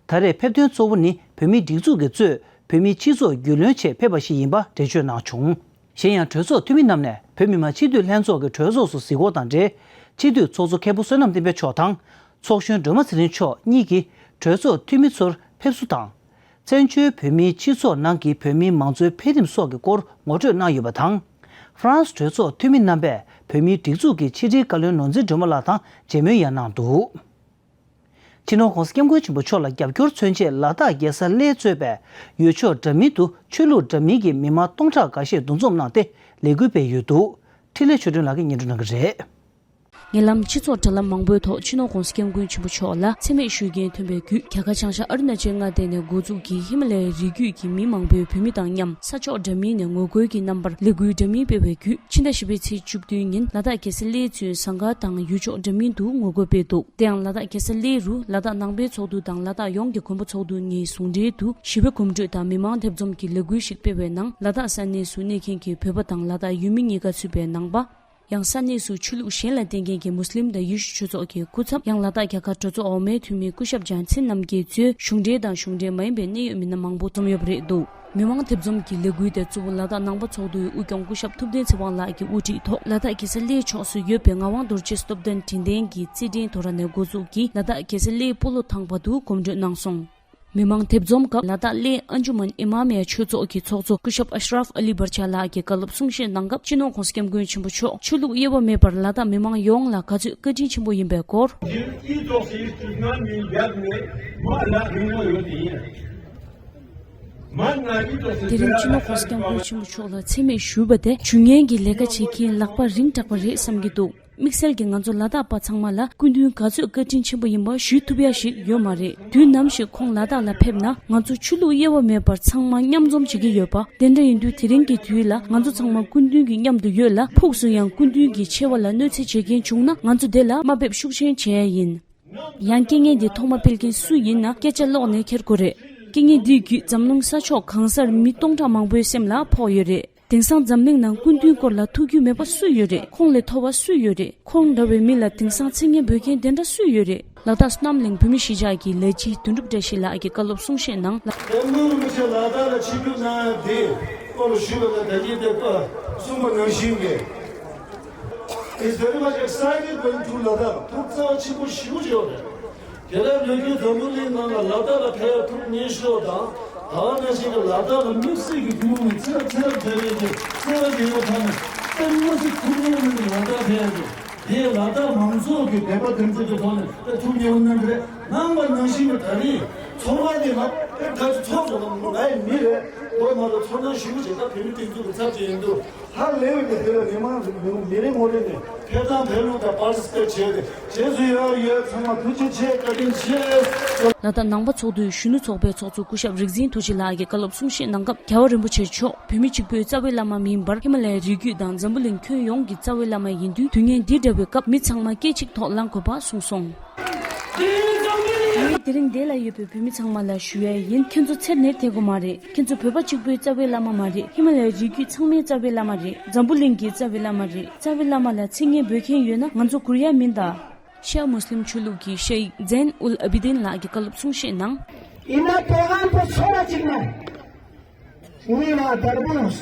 ད་རེས་ཕེབས་དོན་གཙོ་བོ་ནི་བོད་མིའི་སྒྲིག་འཛུགས་ཀྱིས་གཙོས་བོད་མིའི་སྤྱི་ཚོགས་རྒྱུས་ལོན་ཆེད་ཕེབས་པ་ཞིག་ཡིན་པ་འགྲེལ་བརྗོད་གནང་བྱུང་། གཞན་ཡང་གྲོས་ཚོགས་འཐུས་མི་རྣམས་ནས་བོད་མི་མང་སྤྱི་འཐུས་ལྷན་ཚོགས་ཀྱི་གྲོས་ཚོགས་སུ་གཟིགས་སྐོར་དང་འབྲེལ། སྤྱི་འཐུས་ཚོགས་གཙོ་མཁན་པོ་བསོད་ནམས་བསྟན་འཕེལ་མཆོག་དང་། ཚོགས་གཞོན་སྒྲོལ་མ་ཚེ་རིང་མཆོག་གཉིས་ཀྱིས་གྲོས་ཚོགས་འཐུས་མི་ཚོར་ཕེབས་བསུ་དང་། བཙན་བྱོལ་བོད་མིའི་སྤྱི་ཚོགས་ནང་གི་བོད་མིའི་མང་གཙོའི་འཕེལ་རིམ་སོགས་ཀྱི་སྐོར་ངོ་སྤྲོད་གནང་ཡོད་པ་དང་། ཧྥ་རན་སི་གྲོས་ཚོགས་འཐུས་མི་རྣམ་པས་བོད་མིའི་སྒྲིག་འཛུགས་ཀྱི་ཕྱི་དྲིལ་བཀའ་བློན་ནོར་འཛིན་སྒྲོལ་མ་ལགས་དང་མཇལ་མོལ་ཡང་གནང་འདུག་སྤྱི་ནོར་༧གོང་ས་༧སྐྱབས་མགོན་ཆེན་པོ་མཆོག་ལ་རྒྱབ་སྐྱོར་མཚོན་ཆེད་ལ་དྭགས་རྒྱལ་ས་གླེ་གཙོས་པའི་ཡུལ་ཕྱོགས་འདྲ་མིན་དུ་ཆོས་ལུགས་འདྲ་མིན་གྱི་མི་མང་སྟོང་ཕྲག་འགའ་ཤས་འདུ་འཛོམས་གནང་སྟེ་ལས་འགུལ་སྤེལ་ཡོད་འདུག་འཕྲིན་ལས་ཆོས་སྒྲོན་ལགས་ཀྱིས་སྙན་སྒྲོན་གནང་གི་རེད། ཉེ་ལམ་སྤྱི་ཚོགས་དྲ་ལམ་མང་པོའི་ཐོག་སྤྱི་ནོར་༧གོང་ས་༧སྐྱབས་མགོན་ཆེན་པོ་མཆོག་ལ་མཚན་སྨད་ཞུ་མཁན་ཐོན་པའི་བརྒྱུད། རྒྱ་གར་བྱང་ཤར་ཨ་རུ་ན་ཅལ་མངའ་སྡེ་ནས་འགོ་འཛུགས་ཀྱིས་ཧི་མ་ལ་ཡའི་རི་རྒྱུད་ཀྱི་མི་མང་པོས་བོད་མི་དང་མཉམ་ས་ཕྱོགས་འདྲ་མིན་ནས་ངོ་རྒོལ་གྱི་རྣམ་པར་ལས་འགུལ་འདྲ་མིན་སྤེལ་བའི་བརྒྱུད། ཕྱི་ཟླ་བཞི་པའི་ཚེས་བཅུ་བདུན་ཉིན་ལ་དྭགས་རྒྱལ་ས་གླེ་གཙོས་ཟངས་དཀར་དང་ཡུལ་ཕྱོགས་འདྲ་མིན་དུ་ངོ་རྒོལ་སྤེལ་འདུག་དེ་ཡང་ལ་དྭགས་རྒྱལ་ས་གླེ་རུ་ལ་དྭགས་ནང་པའི་ཚོགས་འདུ་དང་ལ་དྭགས་ཡོངས་ཀྱི་དགོན་པ་ཚོགས་འདུ་གཉིས་ཟུང་འབྲེལ་དུ་ཞི་བའི་གོམ་བགྲོད་དང་མི་མང་ཐེ་ཚོམ་གྱི་ལས་འགུལ་ཞིག་སྤེལ་བའི་ནང་། ལ་དྭགས་ས་གནས་སུ་གནས་མཁན་གྱི་བོད་པ་དང་ལ་དྭགས་ཡུལ་མི་གཉིས་ཀ་ཚུད་པའི་ནང་པ། ཡང་ས་གནས་སུ་ཆོས་ལུགས་གཞན་ལ་བརྟེན་མཁན་གྱི་མུས་ལིམ་དང་ཡེ་ཤུ་ཆོས་ཚོགས་ཀྱི་སྐུ་ཚབ། ཡང་ལ་དྭགས་རྒྱ་གར་གྲོས་ཚོགས་འོག་མའི་འཐུས་མི་སྐུ་ཞབས་ལྗང་ཚེ་རྣམ་རྒྱལ་གཙོས་གཞུང་འབྲེལ་དང་གཞུང་འབྲེལ་མ་ཡིན་པའི་གནད་ཡོད་མི་སྣ་མང་པོ་འཛོམས་ཡོད་པ་རེད་འདུག་མི་མང་ཐེ་ཚོམ་གྱི་ལས་འགུལ་དེ་གཙོ་བོ་ལ་དྭགས་ནང་པ་ཚོགས་འདུའི་དབུ་སྐྱོང་སྐུ་ཞབས་ཐུབ་བསྟན་ཚེ་དབང་ལགས་ཀྱི་དབུ་ཁྲིད་ཐོག་ལ་དྭགས་རྒྱལ་ས་གླེ་ཕྱོགས་སུ་ཡོད་པའི་ངག་དབང་རྡོ་རྗེ་སྟོབས་ལྡན་དྲིན་ལྡན་གྱི་རྩེད་འགྲན་དོ་ར་ནས་འགོ་འཛུགས་ཀྱིས་ལ་དྭགས་རྒྱལ་ས་གླེ་སྤོ་ལོ་ཐང་བར་དུ་གོམ་བགྲོད་གནང་སོང་། མི་མང་ཐེ་ཚོམ་སྐབས་ལ་དྭགས་གླེ་ཨན་ཇུ་མན་ཨི་མ་མི་ཡ་ཆོས་ཚོགས་ཀྱི་ཚོགས་གཙོ་སྐུ་ཞབས་ཨ་ཤ་རབ་ཨ་ལི་བར་ཆ་ལགས་ཀྱིས་བཀའ་སློབ་གསུང་བཤད་གནང་སྐབས། སྤྱི་ནོར་༧གོང་ས་༧སྐྱབས་མགོན་ཆེན་པོ་མཆོག་ཆོས་ལུགས་དབྱེ་བ་མེད་པར་ལ་དྭགས་མི་མང་ཡོངས་ལ་ག་ཚོད་བཀའ་དྲིན་ཆེན་པོ་ཡིན་པའི་སྐོར། དེ་རིང་སྤྱི་ནོར་༧གོང་ས་༧སྐྱབས་མགོན་ཆེན་པོ་མཆོག་ལ་མཚན་སྨད་ཞུས་པ་དེ་ཇུས་ངན་གྱི་ལས་ཀ་བྱེད་མཁན་ལག་པ་རིང་དྲགས་པ་རེད་བསམ་གྱི་འདུག་དམིགས་བསལ་གྱིས་ང་ཚོ་ལ་དྭགས་པ་ཚང་མ་ལ་སྐུ་མདུན་ག་ཚོད་བཀའ་དྲིན་ཆེན་པོ་ཡིན་པ་ཞུ་ཐུབ་ཡ་ཞིག་ཡོད་མ་རེད། དུས་ནམ་ཞིག་ཁོང་ལ་དྭགས་ལ་ཕེབས་ན་ང་ཚོ་ཆོས་ལུགས་དབྱེ་བ་མེད་པར་ཚང་མ་མཉམ་འཛོམས་བྱེད་ཀྱི་ཡོད་པ། དེ་འདྲ་ཡིན་དུས་དེ་རིང་གི་དུས་ལ་ང་ཚོ་ཚང་མ་སྐུ་མདུན་གྱི་མཉམ་དུ་ཡོད་ལ། ཕུགས་སུ་ཡང་སྐུ་མདུན་གྱི་ཆེ་བ་ལ་གནོད་འཚེ་བྱེད་མཁན་བྱུང་ན་ང་ཚོ་དེ་ལ་དམའ་འབེབས་ཤུགས་ཆེན་བྱེད་ཡ་ཡིན། ཡང་རྐྱེན་ངན་འདི་ཐོག་མ་སྤེལ་མཁན་སུ་ཡིན་ན་སྐད་ཆ་ཀློག་ནས་འཁྱེར་དགོས་རེད། རྐྱེན་ངན་འདིའི་བརྒྱུད་འཛམ་གླིང་ས་ཕྱོགས་གང་སར་མི་སྟོང་ཕྲག་མང་པོའི་སེམས་ལ་ཕོག་ཡོད་རེད། དེང་སང་འཛམ་གླིང་ནང་སྐུ་མདུན་སྐོར་ལ་ཐུགས་རྒྱུས་མེད་པ་སུ་ཡོད་རེད། ཁོང་ལས་མཐོ་བ་སུ་ཡོད་རེད། ཁོང་འདྲ་བའི་མི་ལ་དེང་སང་མཚན་སྙན་འབོད་མཁན་དེ་འདྲ་སུ་ཡོད་རེད། ལ་དྭགས་བསོད་ནམས་གླིང་བོད་མི་གཞིས་ཆགས་ཀྱི་ལས་བྱེད་དོན་གྲུབ་བཀྲ་ཤིས་ལགས་ཀྱིས་བཀའ་སློབ་གསུང་བཤད་ནང་། བསྟན་འཛིན་རིན་པོ་ཆེ་ལ་དྭགས་ལ་ཆིབས་བསྒྱུར་གནང་ཡ་དེ་སྐོར་ལ་ཞུས་པ་དང་། ད་གིན་དེ་སྐོར་གསུངས་པ་ནང་བཞིན་གྱི། It's very much excited going to Ladakh. ཐུགས་རྩ་བ་ཆེན་པོ་ཞེ་པོ་ཅིག་ཡོད་རེད། དེ་ལྟར་ལོ་རྒྱུས་འཛམ་བུ་གླིང་ནང་ལ་ལ་དྭགས་ལ་ཕེབས་ཡ་ཐུགས་མཉེས་ཤོས་དང་། ད་ག་ནང་བཞིན་གྱི་ལ་དྭགས་ལ་དམིགས་བསལ་གྱི་སྐུ་ངོ་ཚེ་རབས་ཚེ་རབས་དེ་རིང་གི་བརྩེ་བ་དེ་ཡོད་ཐོག་ནས་ཏན་ཏན་ཐུགས་མཉེས་གནང་གི། ལ་དྭགས་ཕེབས་ཡ་དེ། དེས་ལ་དྭགས་མང་ཚོགས་ཀྱི་དད་པ་དམ་ཚིག་གི་ཐོག་ནས་ད་ཐུགས་མཉེས་པོ་གནང་གི་རེད། གནང་བ་ནང་བཞིན་གྱི་ད་རེས་ཚོགས་པ་དེ་ལ་ད་ཚོགས་སུ་ང་ཡི་མི་རེད། འོ་མ་ལ་ཚོར་སྣང་ཞེ་པོ་ཅིག་ད་བོད་མི་སྒྲིག་འཛུགས་ཀྱི་ཚབ་ཅིག་ཡིན་དུས། ཧ་ལས་པའི་གི་དེ་ལ་མི་མང་མི་རེ་ངོ་རེ་ནས་ཕེབས་སྟངས་ཕེབས་ལུགས་དང་པར་ཊི་སི་པེཊ་བྱས་ཏེ་རྗེས་སུ་ཡི་རང་ཡོད། ཚང་མ་ཐུགས་རྗེ་ཆེ། བཀའ་དྲིན་ཆེ། ལ་དྭགས་ནང་པ་ཚོགས་འདུའི་གཞོན་ནུ་ཚོགས་པའི་ཚོགས་གཙོ་སྐུ་ཞབས་རིག་འཛིན་རྡོ་རྗེ་ལགས་ཀྱིས་བཀའ་སློབ་གསུང་བཤད་གནང་སྐབས། རྒྱལ་བ་རིན་པོ་ཆེ་མཆོག་བོད་མི་གཅིག་པུའི་རྩ་བའི་བླ་མ་མིན་པར་ཧི་མ་ལ་ཡའི་རི་རྒྱུད་དང་འཛམ་བུ་གླིང་ཁྱོན་ཡོངས་ཀྱི་རྩ་བའི་བླ་མ་ཡིན་དུས། དུས་ངན་འདི་འདྲ་བའི་སྐབས་མི་ཚང་མ་སྐད་གཅིག་ཐོག་ལངས་དགོས་པ་གསུངས་སོང་། ངས་དེ་རིང་འདི་ལ་ཡོད་པའི་བོད་མི་ཚང་མ་ལ་ཞུ་ཡ་ཡིན། ཁྱེད་ཚོ་ཚེ་ནས་དེ་དགོས་མ་རེད། ཁྱེད་ཚོ་བོད་པ་གཅིག་པུའི་རྩ་བའི་བླ་མ་མ་རེད། ཧི་མ་ལ་ཡའི་རི་རྒྱུད་ཚང་མའི་རྩ་བའི་བླ་མ་རེད། འཛམ་བུ་གླིང་གི་རྩ་བའི་བླ་མ་རེད། རྩ་བའི་བླ་མ་ལ་མཚན་སྙན་འབོད་མཁན་ཡོད་ན་ང་ཚོ་གུར་ཡ་མིན་ད། ཤ་མུ་སླིམ་ཆོས་ལུགས་ཀྱི་ཤ་ཡིག་ཛེན་ཨུལ་ཨ་བི་དིན་ལགས་ཀྱིས་བཀའ་སློབ་གསུང་བཤད་ནང་། इन पैगाम को छोड़ा चिकना मेरा दरबोस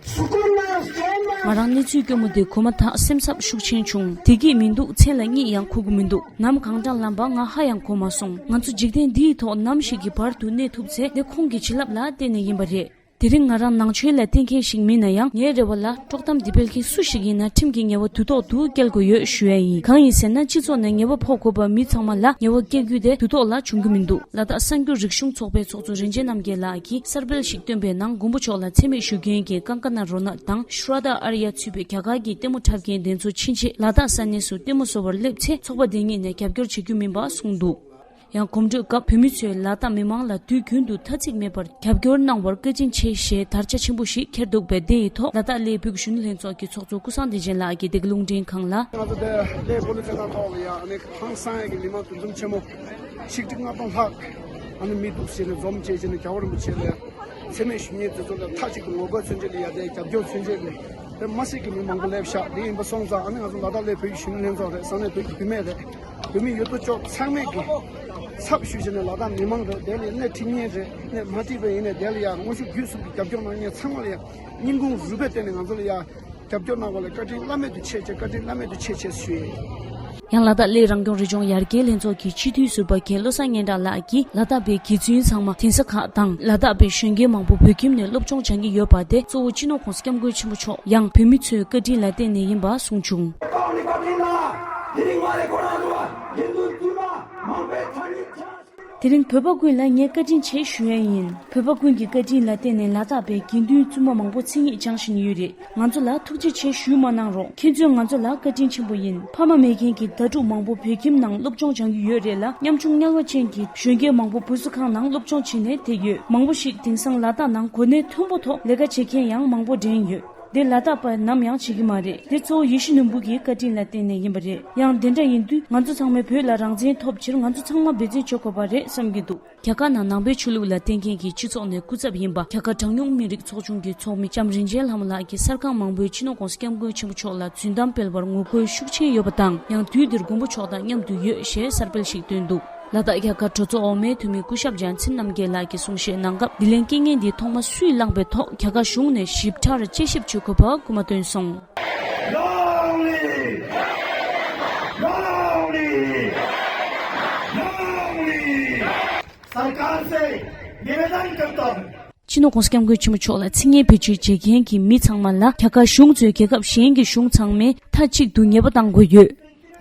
सुकुन में चैन में ང་རང་གནས་ཚུལ་སྐྱོ་མོ་དེ་གོ་མ་ཐག་སེམས་འཚབ་ཤུགས་ཆེན་བྱུང་། བདེ་སྐྱིད་མི་འདུག་མཚན་ལ་གཉིད་ཡང་ཁུག་གི་མི་འདུག་ནམ་གང་འདྲ་ལངས་པ་ང་ཧ་ཡང་གོ་མ་སོང་། ང་ཚོ་འཇིག་རྟེན་འདིའི་ཐོག་ནམ་ཞིག་གི་བར་དུ་གནས་ཐུབ་ཚེ་དེ་ཁོང་གི་བྱིན་རླབས་ལ་བརྟེན་ནས་ཡིན་པ་རེད། དེ་རིང་ང་རང་ནང་ཆོས་ལ་བརྟེན་མཁན་ཞིག་མིན་ན་ཡང་། ངའི་རེ་བ་ལ་དཀྲོག་གཏམ་འདི་སྤེལ་མཁན་སུ་ཞིག་ཡིན་ན་ཁྲིམས་ཀྱི་ཉེས་པ་དུས་ཐོག་ཏུ་བཀལ་དགོས་ཡོད་ཞུ་ཡ་ཡིན། གང་ཡིན་ཟེར་ན། སྤྱི་ཚོགས་ནང་ཉེས་པ་ཕོག་དགོས་པ་མི་ཚང་མ་ལ་ཉེས་པ་བཀལ་རྒྱུ་དེ་དུས་ཐོག་ལ་བྱུང་གི་མི་འདུག་ལ་དྭགས་གསར་འགྱུར་རིག་གཞུང་ཚོགས་པའི་ཚོགས་གཙོ་རིན་ཆེན་རྣམ་རྒྱལ་ལགས་ཀྱིས་གསར་སྤེལ་ཞིག་བཏོན་པའི་ནང་། མགོན་པོ་མཆོག་ལ་མཚན་སྨད་ཞུ་མཁན་གྱི་ཀང་ཀ་ན་རོ་ནག་དང་ཤྲ་དྷ་ཨར་ཡ་ཚུད་པའི་རྒྱ་གར་གྱི་ལྟད་མོ་འཁྲབ་མཁན་དེ་ཚོ་ཕྱིན་ཆད་ལ་དྭགས་ས་གནས་སུ་ལྟད་མོ་བཟོ་བར་སླེབས་ཚེ་ཚོགས་པ་དེ་གཉིས་ནས་རྒྱབ་སྐྱོར་བྱེད་རྒྱུ་མིན་པ་གསུངས་འདུག་ཡང་གོམ་བགྲོད་སྐབས་བོད་མི་ཚོས་ལ་དྭགས་མི་མང་ལ་དུས་རྒྱུན་དུ་ཐ་ཚིག་མེད་པར་རྒྱབ་སྐྱོར་གནང་བར་བཀའ་དྲིན་ཆེ་ཞེས་དར་ཆ་ཆེན་པོ་ཞིག་འཁྱེར་འདུག་པས། དེ་ཡི་ཐོག་ལ་དྭགས་སླེ་བོད་ཀྱི་གཞོན་ནུ་ལྷན་ཚོགས་ཀྱི་ཚོགས་གཙོ་ཀུན་བཟང་བདེ་ཆེན་ལགས་ཀྱིས་འདི་ག་རླུང་འཕྲིན་ཁང་ལ། ང་ཚོ་དེ་སླེ་བོད་ལ་བཙན་ཐང་ཐོག་ལ་ཡ་ཨ་ནི་ཧང་སང་ཡ་གི་མི་མང་འདུ་འཛོམས་ཆེན་མོ་ཆིག་ཁྲི་ལྔ་སྟོང་ལྷག་ཨ་ནི་མི་འདུག་ཟེར་ནས་འཛོམས་བྱས་བྱས་ནས་རྒྱལ་བ་རིན་པོ་ཆེ་ལ་མཚན་སྨད་ཞུ་མཁན་དེ་ཚོ་ལ་མཐའ་གཅིག་ཏུ་ངོ་རྒོལ་མཚོན་ཆེད་ལ་ཡ་དེ་རྒྱབ་སྐྱོར་མཚོན་ཆེད་ལ་དེ་མ་སྲིད་ཀྱི་མི་མང་པོ་སླེབས་ཤག་དེ་ཡིན་པ་སོང་ཙང་ཨ་ནི་ང་ཚོ་ལ་དྭགས་སླེ་བོད་ཀྱི་གཞོན་ནུ་ལྷན་ཚོགས་རེད། ས་གནས་བོད་ཀྱི་བུད་མེད་རེད། བོད་མི་ཡོད་དོ་ཅོག་ཚང་མས་ཀྱི་ཚབ་ཞུས་བྱས་ནས་ལ་དྭགས་མི་མང་རེད། དེ་ལ་སྣེ་ཁྲིད་མཁན་རེད། སྣེ་མ་ཁྲིད་པ་ཡིན་ནའི་དེ་ལ་ཡང་དངོས་ཤུགས་བརྒྱུད་གསུམ་གྱི་རྒྱབ་སྐྱོར་གནང་མཁན་ཚང་མ་ལ་ཡང་སྙིང་ཁུང་རུས་པའི་གཏིང་ནས་ང་ཚོ་ལ་ཡང་རྒྱབ་སྐྱོར་གནང་བ་ལ་བཀའ་དྲིན་བླ་མེད་དུ་ཆེ་ཆེ། བཀའ་དྲིན་བླ་མེད་དུ་ཆེ་ཆེ་ཞུ་ཡས། ཡང་ལ་དྭགས་སླེ་རང་སྐྱོང་རི་ལྗོངས་ཡར་རྒྱས་ལྷན་ཚོགས་ཀྱི་སྤྱི་འཐུས་ཟུར་པ་རྒན་བློ་བཟང་སྙན་གྲགས་ལགས་ཀྱིས་ལ་དྭགས་པའི་དགེ་བཙུན་ཚང་མ་གདན་ས་ཁག་དང་ལ་དྭགས་པའི་གཞོན་སྐྱེས་མང་པོ་བོད་ཁྱིམ་ནས་སློབ་སྦྱོང་སྦྱང་གི་ཡོད་པ་དེ་གཙོ་བོ་སྤྱི་ནོར་༸གོང་ས་༸སྐྱབས་མགོན་ཆེན་པོ་མཆོག་ཡང་བོད་མི་ཚོའི་བཀའ་དྲིན་ལ་བརྟེན་ནས་ཡིན་པ་གསུངས་བྱུང་། དེ་རིང་བོད་པ་ཀུན་ལ་ངས་བཀའ་དྲིན་ཆེ་ཞུ་ཡ་ཡིན། བོད་པ་ཀུན་གྱི་བཀའ་དྲིན་ལ་བརྟེན་ནས་ལ་དྭགས་པའི་དགེ་འདུན་བཙུན་མ་མང་པོ་མཚན་ཉིད་སྦྱང་བཞིན་ཡོད་རེད། ང་ཚོ་ལ་ཐུགས་རྗེ་ཆེ་ཞུ་མ་གནང་རོགས། ཁྱེད་ཚོས་ང་ཚོ་ལ་བཀའ་དྲིན་ཆེན་པོ་ཡིན། ཕ་མ་མེད་མཁན་གྱི་དྭ་ཕྲུག་མང་པོ་བོད་ཁྱིམ་ནང་སློབ་སྦྱོང་སྦྱང་གི་ཡོད་རེད་ལ། ཉམ་ཆུང་དམྱལ་བ་ཅན་གྱི་གཞོན་སྐྱེས་མང་པོ་བུ་གསོ་ཁང་ནང་སློབ་སྦྱོང་བྱས་ནས་བསྡད་ཡོད། མང་པོ་ཞིག་དེང་སང་ལ་དྭགས་ནང་གོ་གནས་མཐོན་པོ་ཐོག་ལས་ཀ་བྱེད་མཁན་ཡང་མང་པོ་འདྲེན་ཡོད། དེ་ལ་དྭགས་པ་ནམ་ཡང་བྱེད་ཀྱི་མ་རེད། དེ་གཙོ་བོ་ཡིད་བཞིན་ནོར་བུ་གི་བཀའ་དྲིན་ལ་བརྟེན་ནས་ཡིན་པ་རེད། ཡང་དེ་འདྲ་ཡིན་དུས་ང་ཚོ་ཚང་མས་བོད་ལ་རང་བཙན་ཐོབ་ཕྱིར་ང་ཚོ་ཚང་མ་འབད་བརྩོན་བྱེད་དགོས་པ་རེད་བསམ་གྱི་འདུག་རྒྱ་གར་ནང་ནང་པའི་ཆོས་ལུགས་ལ་བརྟེན་མཁན་གྱི་སྤྱི་ཚོགས་ནས་སྐུ་ཚབ་ཡིན་པ་རྒྱ་གར་གྲངས་ཉུང་མི་རིགས་ཚོགས་ཆུང་གི་ཚོགས་མི་ལྕམ་རིན་ཆེན་ལྷ་མོ་ལགས་ཀྱིས་གསར་ཁང་མང་པོས་སྤྱི་ནོར་༸གོང་ས་༸སྐྱབས་མགོན་ཆེན་པོ་མཆོག་ལ་རྫུན་གཏམ་སྤེལ་བར་ངོ་རྒོལ་ཤུགས་ཆེན་ཡོད་པ་དང་། ཡང་དུས་འདིར་མགོན་པོ་མཆོག་དང་མཉམ་དུ་ཡོད་ཞེས་གསར་སྤེལ་ཞིག་བཏོན་འདུག་ལ་དྭགས་རྒྱ་གར་གྲོས་ཚོགས་འོག་མའི་འཐུས་མི་སྐུ་ཞབས་ལྗང་ཚན་རྣམ་རྒྱལ་ལགས་ཀྱིས་གསུང་བཤད་གནང་སྐབས། དྲིན་ལན་སྐྱེལ་མཁན་འདི་ཐོག་མ་སུས་བླངས་པའི་ཐོག་རྒྱ་གར་གཞུང་ནས་ཞིབ་ཕྲར་དཔྱད་ཞིབ་བྱེད་དགོས་པ་སྐུལ་མ་བཏོན་སོང་། सरकार से निवेदन करता हूँ। སྤྱི་ནོར་༸གོང་ས་༸སྐྱབས་མགོན་ཆེན་པོ་མཆོག་ལ་མཚན་སྙན་བེད་སྤྱོད་བྱེད་མཁན་གྱི་མི་ཚང་མ་ལ་རྒྱ་གར་གཞུང་གཙོས་རྒྱལ་ཁབ་གཞན་གྱི་གཞུང་ཚང་མས་མཐའ་གཅིག་ཏུ་ཉེས་པ་གཏང་དགོས་ཡོད།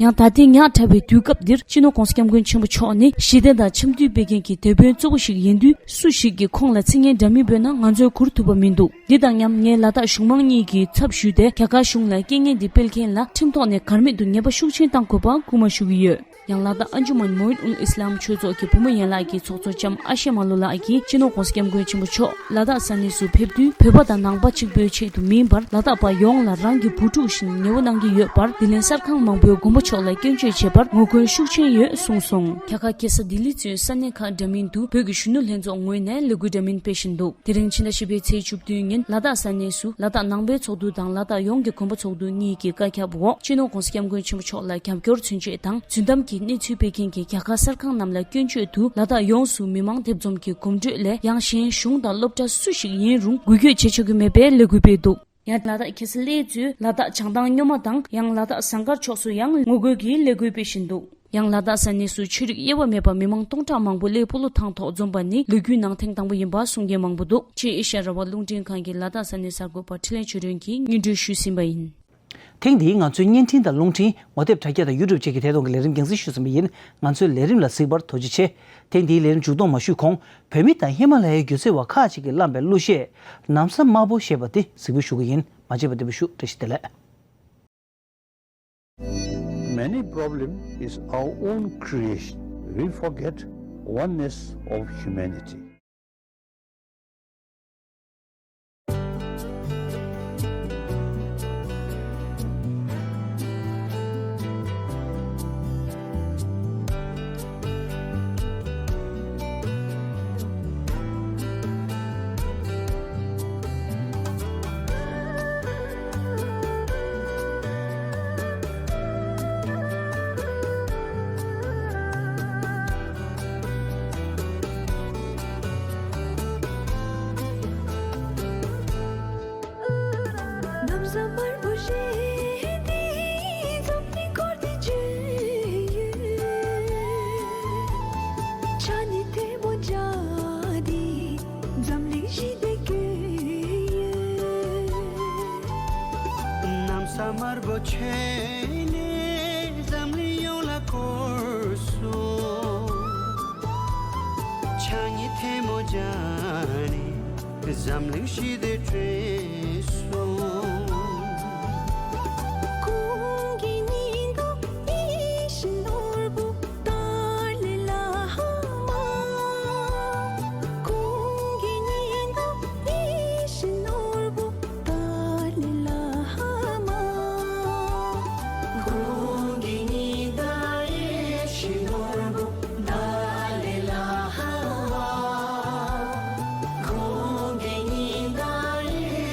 ཡང་ད་ལྟའི་ཉག་ཕྲ་བའི་དུས་སྐབས་འདིར་སྤྱི་ནོར་༸གོང་ས་༸སྐྱབས་མགོན་ཆེན་པོ་མཆོག་ནི་ཞི་བདེ་དང་འཆམ་མཐུན་སྤེལ་མཁན་གྱི་དེད་དཔོན་གཙོ་བོ་ཞིག་ཡིན་དུས། སུ་ཞིག་གིས་ཁོང་ལ་མཚན་སྙན་འདྲ་མིན་འབོད་ན་ང་ཚོས་གུར་ཐུབ་པ་མི་འདུག་འདི་དང་མཉམ་ངས་ལ་དྭགས་གཞུང་མང་གཉིས་ཀྱི་ཚབ་ཞུས་ཏེ་རྒྱ་གར་གཞུང་ལ་རྐྱེན་ངན་འདི་སྤེལ་མཁན་ལ་ཁྲིམས་ཐོག་ནས་བཀར་མེད་དུ་ཉེས་པ་ཤུགས་ཆེན་གཏང་དགོས་པ་སྐུལ་མ་ཞུ་གི་ཡོད། ཡང་ལ་དྭགས་ཨན་ཇུ་མན་མོ་ཨིན་ཨུལ་ཨི་སི་ལམ་ཆོས་ཚོགས་ཀྱི་བུ་མོ་ཡན་ལགས་ཀྱི་ཚོགས་གཙོ་ལྕམ་ཨ་ཤེ་མ་ལོ་ལགས་ཀྱིས་སྤྱི་ནོར་༸གོང་ས་༸སྐྱབས་མགོན་ཆེན་པོ་མཆོག་ལ་དྭགས་ས་གནས་སུ་ཕེབས་དུས་བོད་པ་དང་ནང་པ་གཅིག་པུའི་ཆེད་དུ་མིན་པར་ལ་དྭགས་པ་ཡོངས་ལ་རང་གི་བུ་ཕྲུག་བཞིན་ཉེ་བོ་གནང་གི་ཡོད་པར། དྲིན་ལན་གསར་ཁང་མང་པོས་མགོན་པོ་ ཕྱོགས་ལ་སྐྱོན་བརྗོད་བྱེད་པར་ངོ་རྒོལ་ཤུགས་ཆེན་ཡོད་གསུངས་སོང་། རྒྱ་གར་རྒྱལ་ས་ལྡི་ལི་གཙོས་ས་གནས་ཁག་འདྲ་མིན་དུ་བོད་ཀྱི་གཞོན་ནུ་ལྷན་ཚོགས་ངོས་ནས་ལས་འགུལ་འདྲ་མིན་སྤེལ་བཞིན་འདུག་དེ་རིང་ཕྱི་ཟླ་བཞི་པའི་ཚེས་བཅུ་བདུན་ཉིན་ལ་དྭགས་ས་གནས་སུ་ལ་དྭགས་ནང་པའི་ཚོགས་འདུ་དང་ལ་དྭགས་ཡོངས་ཀྱི་དགོན་པ་ཚོགས་འདུ་གཉིས་ཀྱི་བཀའ་ཁྱབ་འོག་སྤྱི་ནོར་༧གོང་ས་༧སྐྱབས་མགོན་ཆེན་པོ་མཆོག་ལ་རྒྱབ་སྐྱོར་མཚོན་ཆེད་དང་རྫུན་གཏམ་གྱི་གནས་ཚུལ་སྤེལ་མཁན་གྱི་རྒྱ་གར་གསར་ཁང་རྣམས་ལ་སྐྱོན་བརྗོད་དུ་ལ་དྭགས་ཡོངས་སུ་མི་མང་སྡེབ་འཛོམས་ཀྱི་གོམ་བགྲོད་ལས་ཡང་གཞན་གཞུང་དང་སློབ་གྲྭ་སུ་ཞིག་ཡིན་རུང་འགུལ་སྐྱོད་བྱེད་ཆོག་གི་མེད་པའི་ལས་འགུལ་སྤེལ་འདུག་ཡང་ལ་དྭགས་ཁ་སང་སླེ་གཙོས་ལ་དྭགས་བྱང་ཐང་སྨྱོན་མ་དང་ཡང་ལ་དྭགས་ཟངས་དཀར་ཕྱོགས་སུ་ཡང་ངོ་རྒོལ་གྱི་ལས་འགུལ་སྤེལ་བཞིན་འདུག་ཡང་ལ་དྭགས་ས་གནས་སུ་ཆོས་རིག་དབྱེ་བ་མེད་པ་མི་མང་སྟོང་ཕྲག་མང་པོ་སླེ་སྤོ་ལོ་ཐང་ཐོག་འཛོམས་པ་ནི་ལོ་རྒྱུས་ནང་ཐེངས་དང་པོ་ཡིན་པ་གསུང་མཁན་མང་པོ་འདུག་ཕྱིའི་ཨེ་ཤ་ཡ་རང་དབང་རླུང་འཕྲིན་ཁང་གིས་ལ་དྭགས་ས་གནས་གསར་འགོད་པ་འཕྲིན་ལས་ཆོས་སྒྲོན་གྱིས་སྙན་སྒྲོན་ཞུས་ཟིན་པ་ཡིན། ཐེངས་འདིའི་ང་ཚོའི་བརྙན་འཕྲིན་དང་རླུང་འཕྲིན། ངོ་དེབ་དྲ་རྒྱ་དང་ཡུ་ཊུབ་བཅས་ཀྱི་ཐད་གཏོང་གི་ལས་རིམ་རྒྱང་སྲིང་ཞུས་ཟིན་པ་ཡིན། ང་ཚོའི་ལས་རིམ་ལ་གཟིགས་པར་ཐུགས་རྗེ་ཆེ། ཐེངས་འདིའི་ལས་རིམ་མཇུག་སྡོམ་མ་ཞུས་གོང་། བོད་མི་དང་ཧི་མ་ལ་ཡའི་སྒྱུ་རྩལ་བ་ཁག་ཅིག་གིས་བླངས་པའི་གླུ་གཞས་ནམ་བཟའ་དམར་པོ་ཞེས་པ་དེ་གཟིགས་འབུལ་ཞུ་གི་ཡིན། མ་མཇལ་བ་བདེ་པོ་ཞུ། བཀྲ་ཤིས་བདེ་ལེགས། Many problem is our own creation. We forget oneness of humanity. ནམ་བཟའ་དམར་པོ་ཞེས་དེ་འཛམ་གླིང་སྐོར་དུ་བརྗོད་ཡོད། ཕྱག་ནི་ཐལ་མོ་སྦྱར་ཏེ་འཛམ་གླིང་ཞི་བདེ་བཀོད་ཡོད། ནམ་བཟའ་དམར་པོ་ཁྱོད་ནི་འཛམ་གླིང་ཡོངས་ལ་བསྐོར་སོང་། ཕྱག་ནི་ཐལ་མོ་སྦྱར་ནས་འཛམ་གླིང་ཞི་བདེ་སྤྲད་སོང་། གོང་གི་ཉི་ཟླ་ཡིད་བཞིན་ནོར་བུ་ཏཱ་ལའི་བླ་མ། གོང་གི་ཉི་ཟླ་ཡིད་བཞིན་ནོར་བུ་ཏཱ་ལའི་བླ་མ། གོང་གི་ཉི་ཟླ་ཡིད་བཞིན་ནོར་བུ་ཏཱ་ལའི་བླ་མ། གོང་གི་ཉི་ཟླ་ཡིད་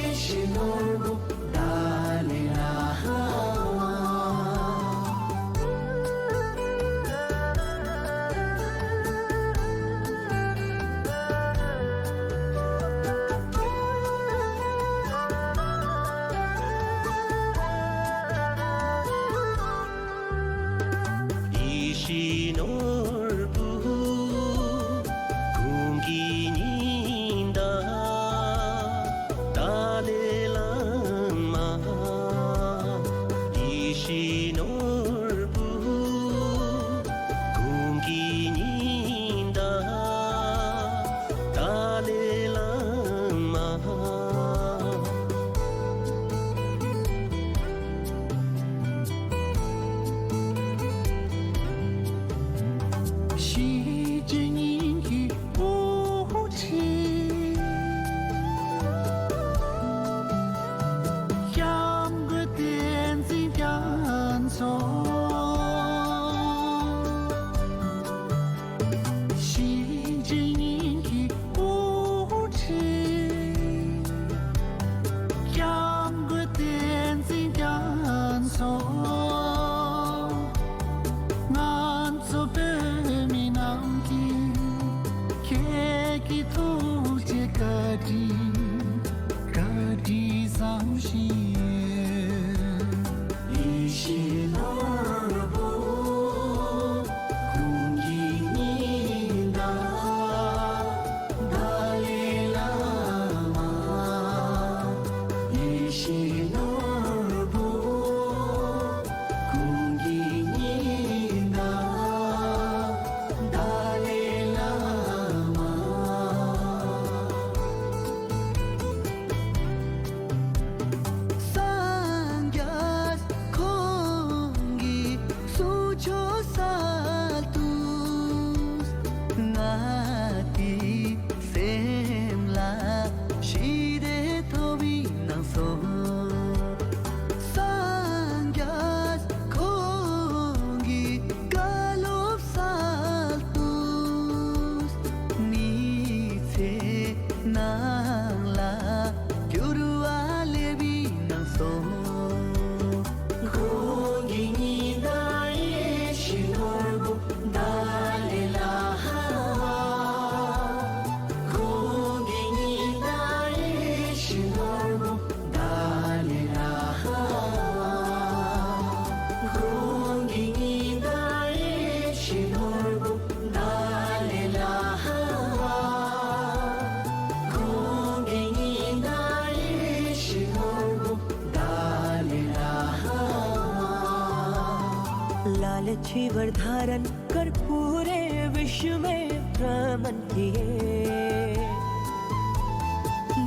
लाल चीवर धारण कर पूरे विश्व में भ्रमण किए।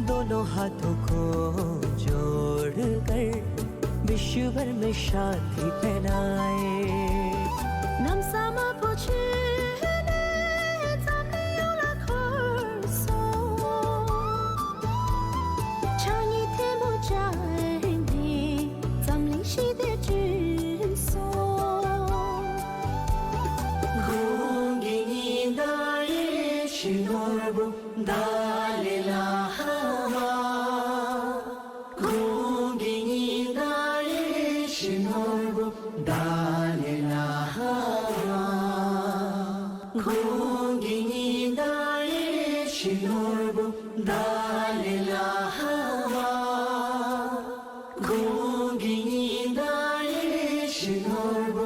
दोनों हाथों को जोड़कर विश्व भर में शांति फैलाए। Nam sama pochene zamlio la khorso. Changi temo chai ni zamli shide jinso. Gongi ni dai shinorbu dale la hawa. Gongi ni dai shinorbu dale la hawa. Gongi ni dai shinorbu dale la hawa. Gongi ni dai shinorbu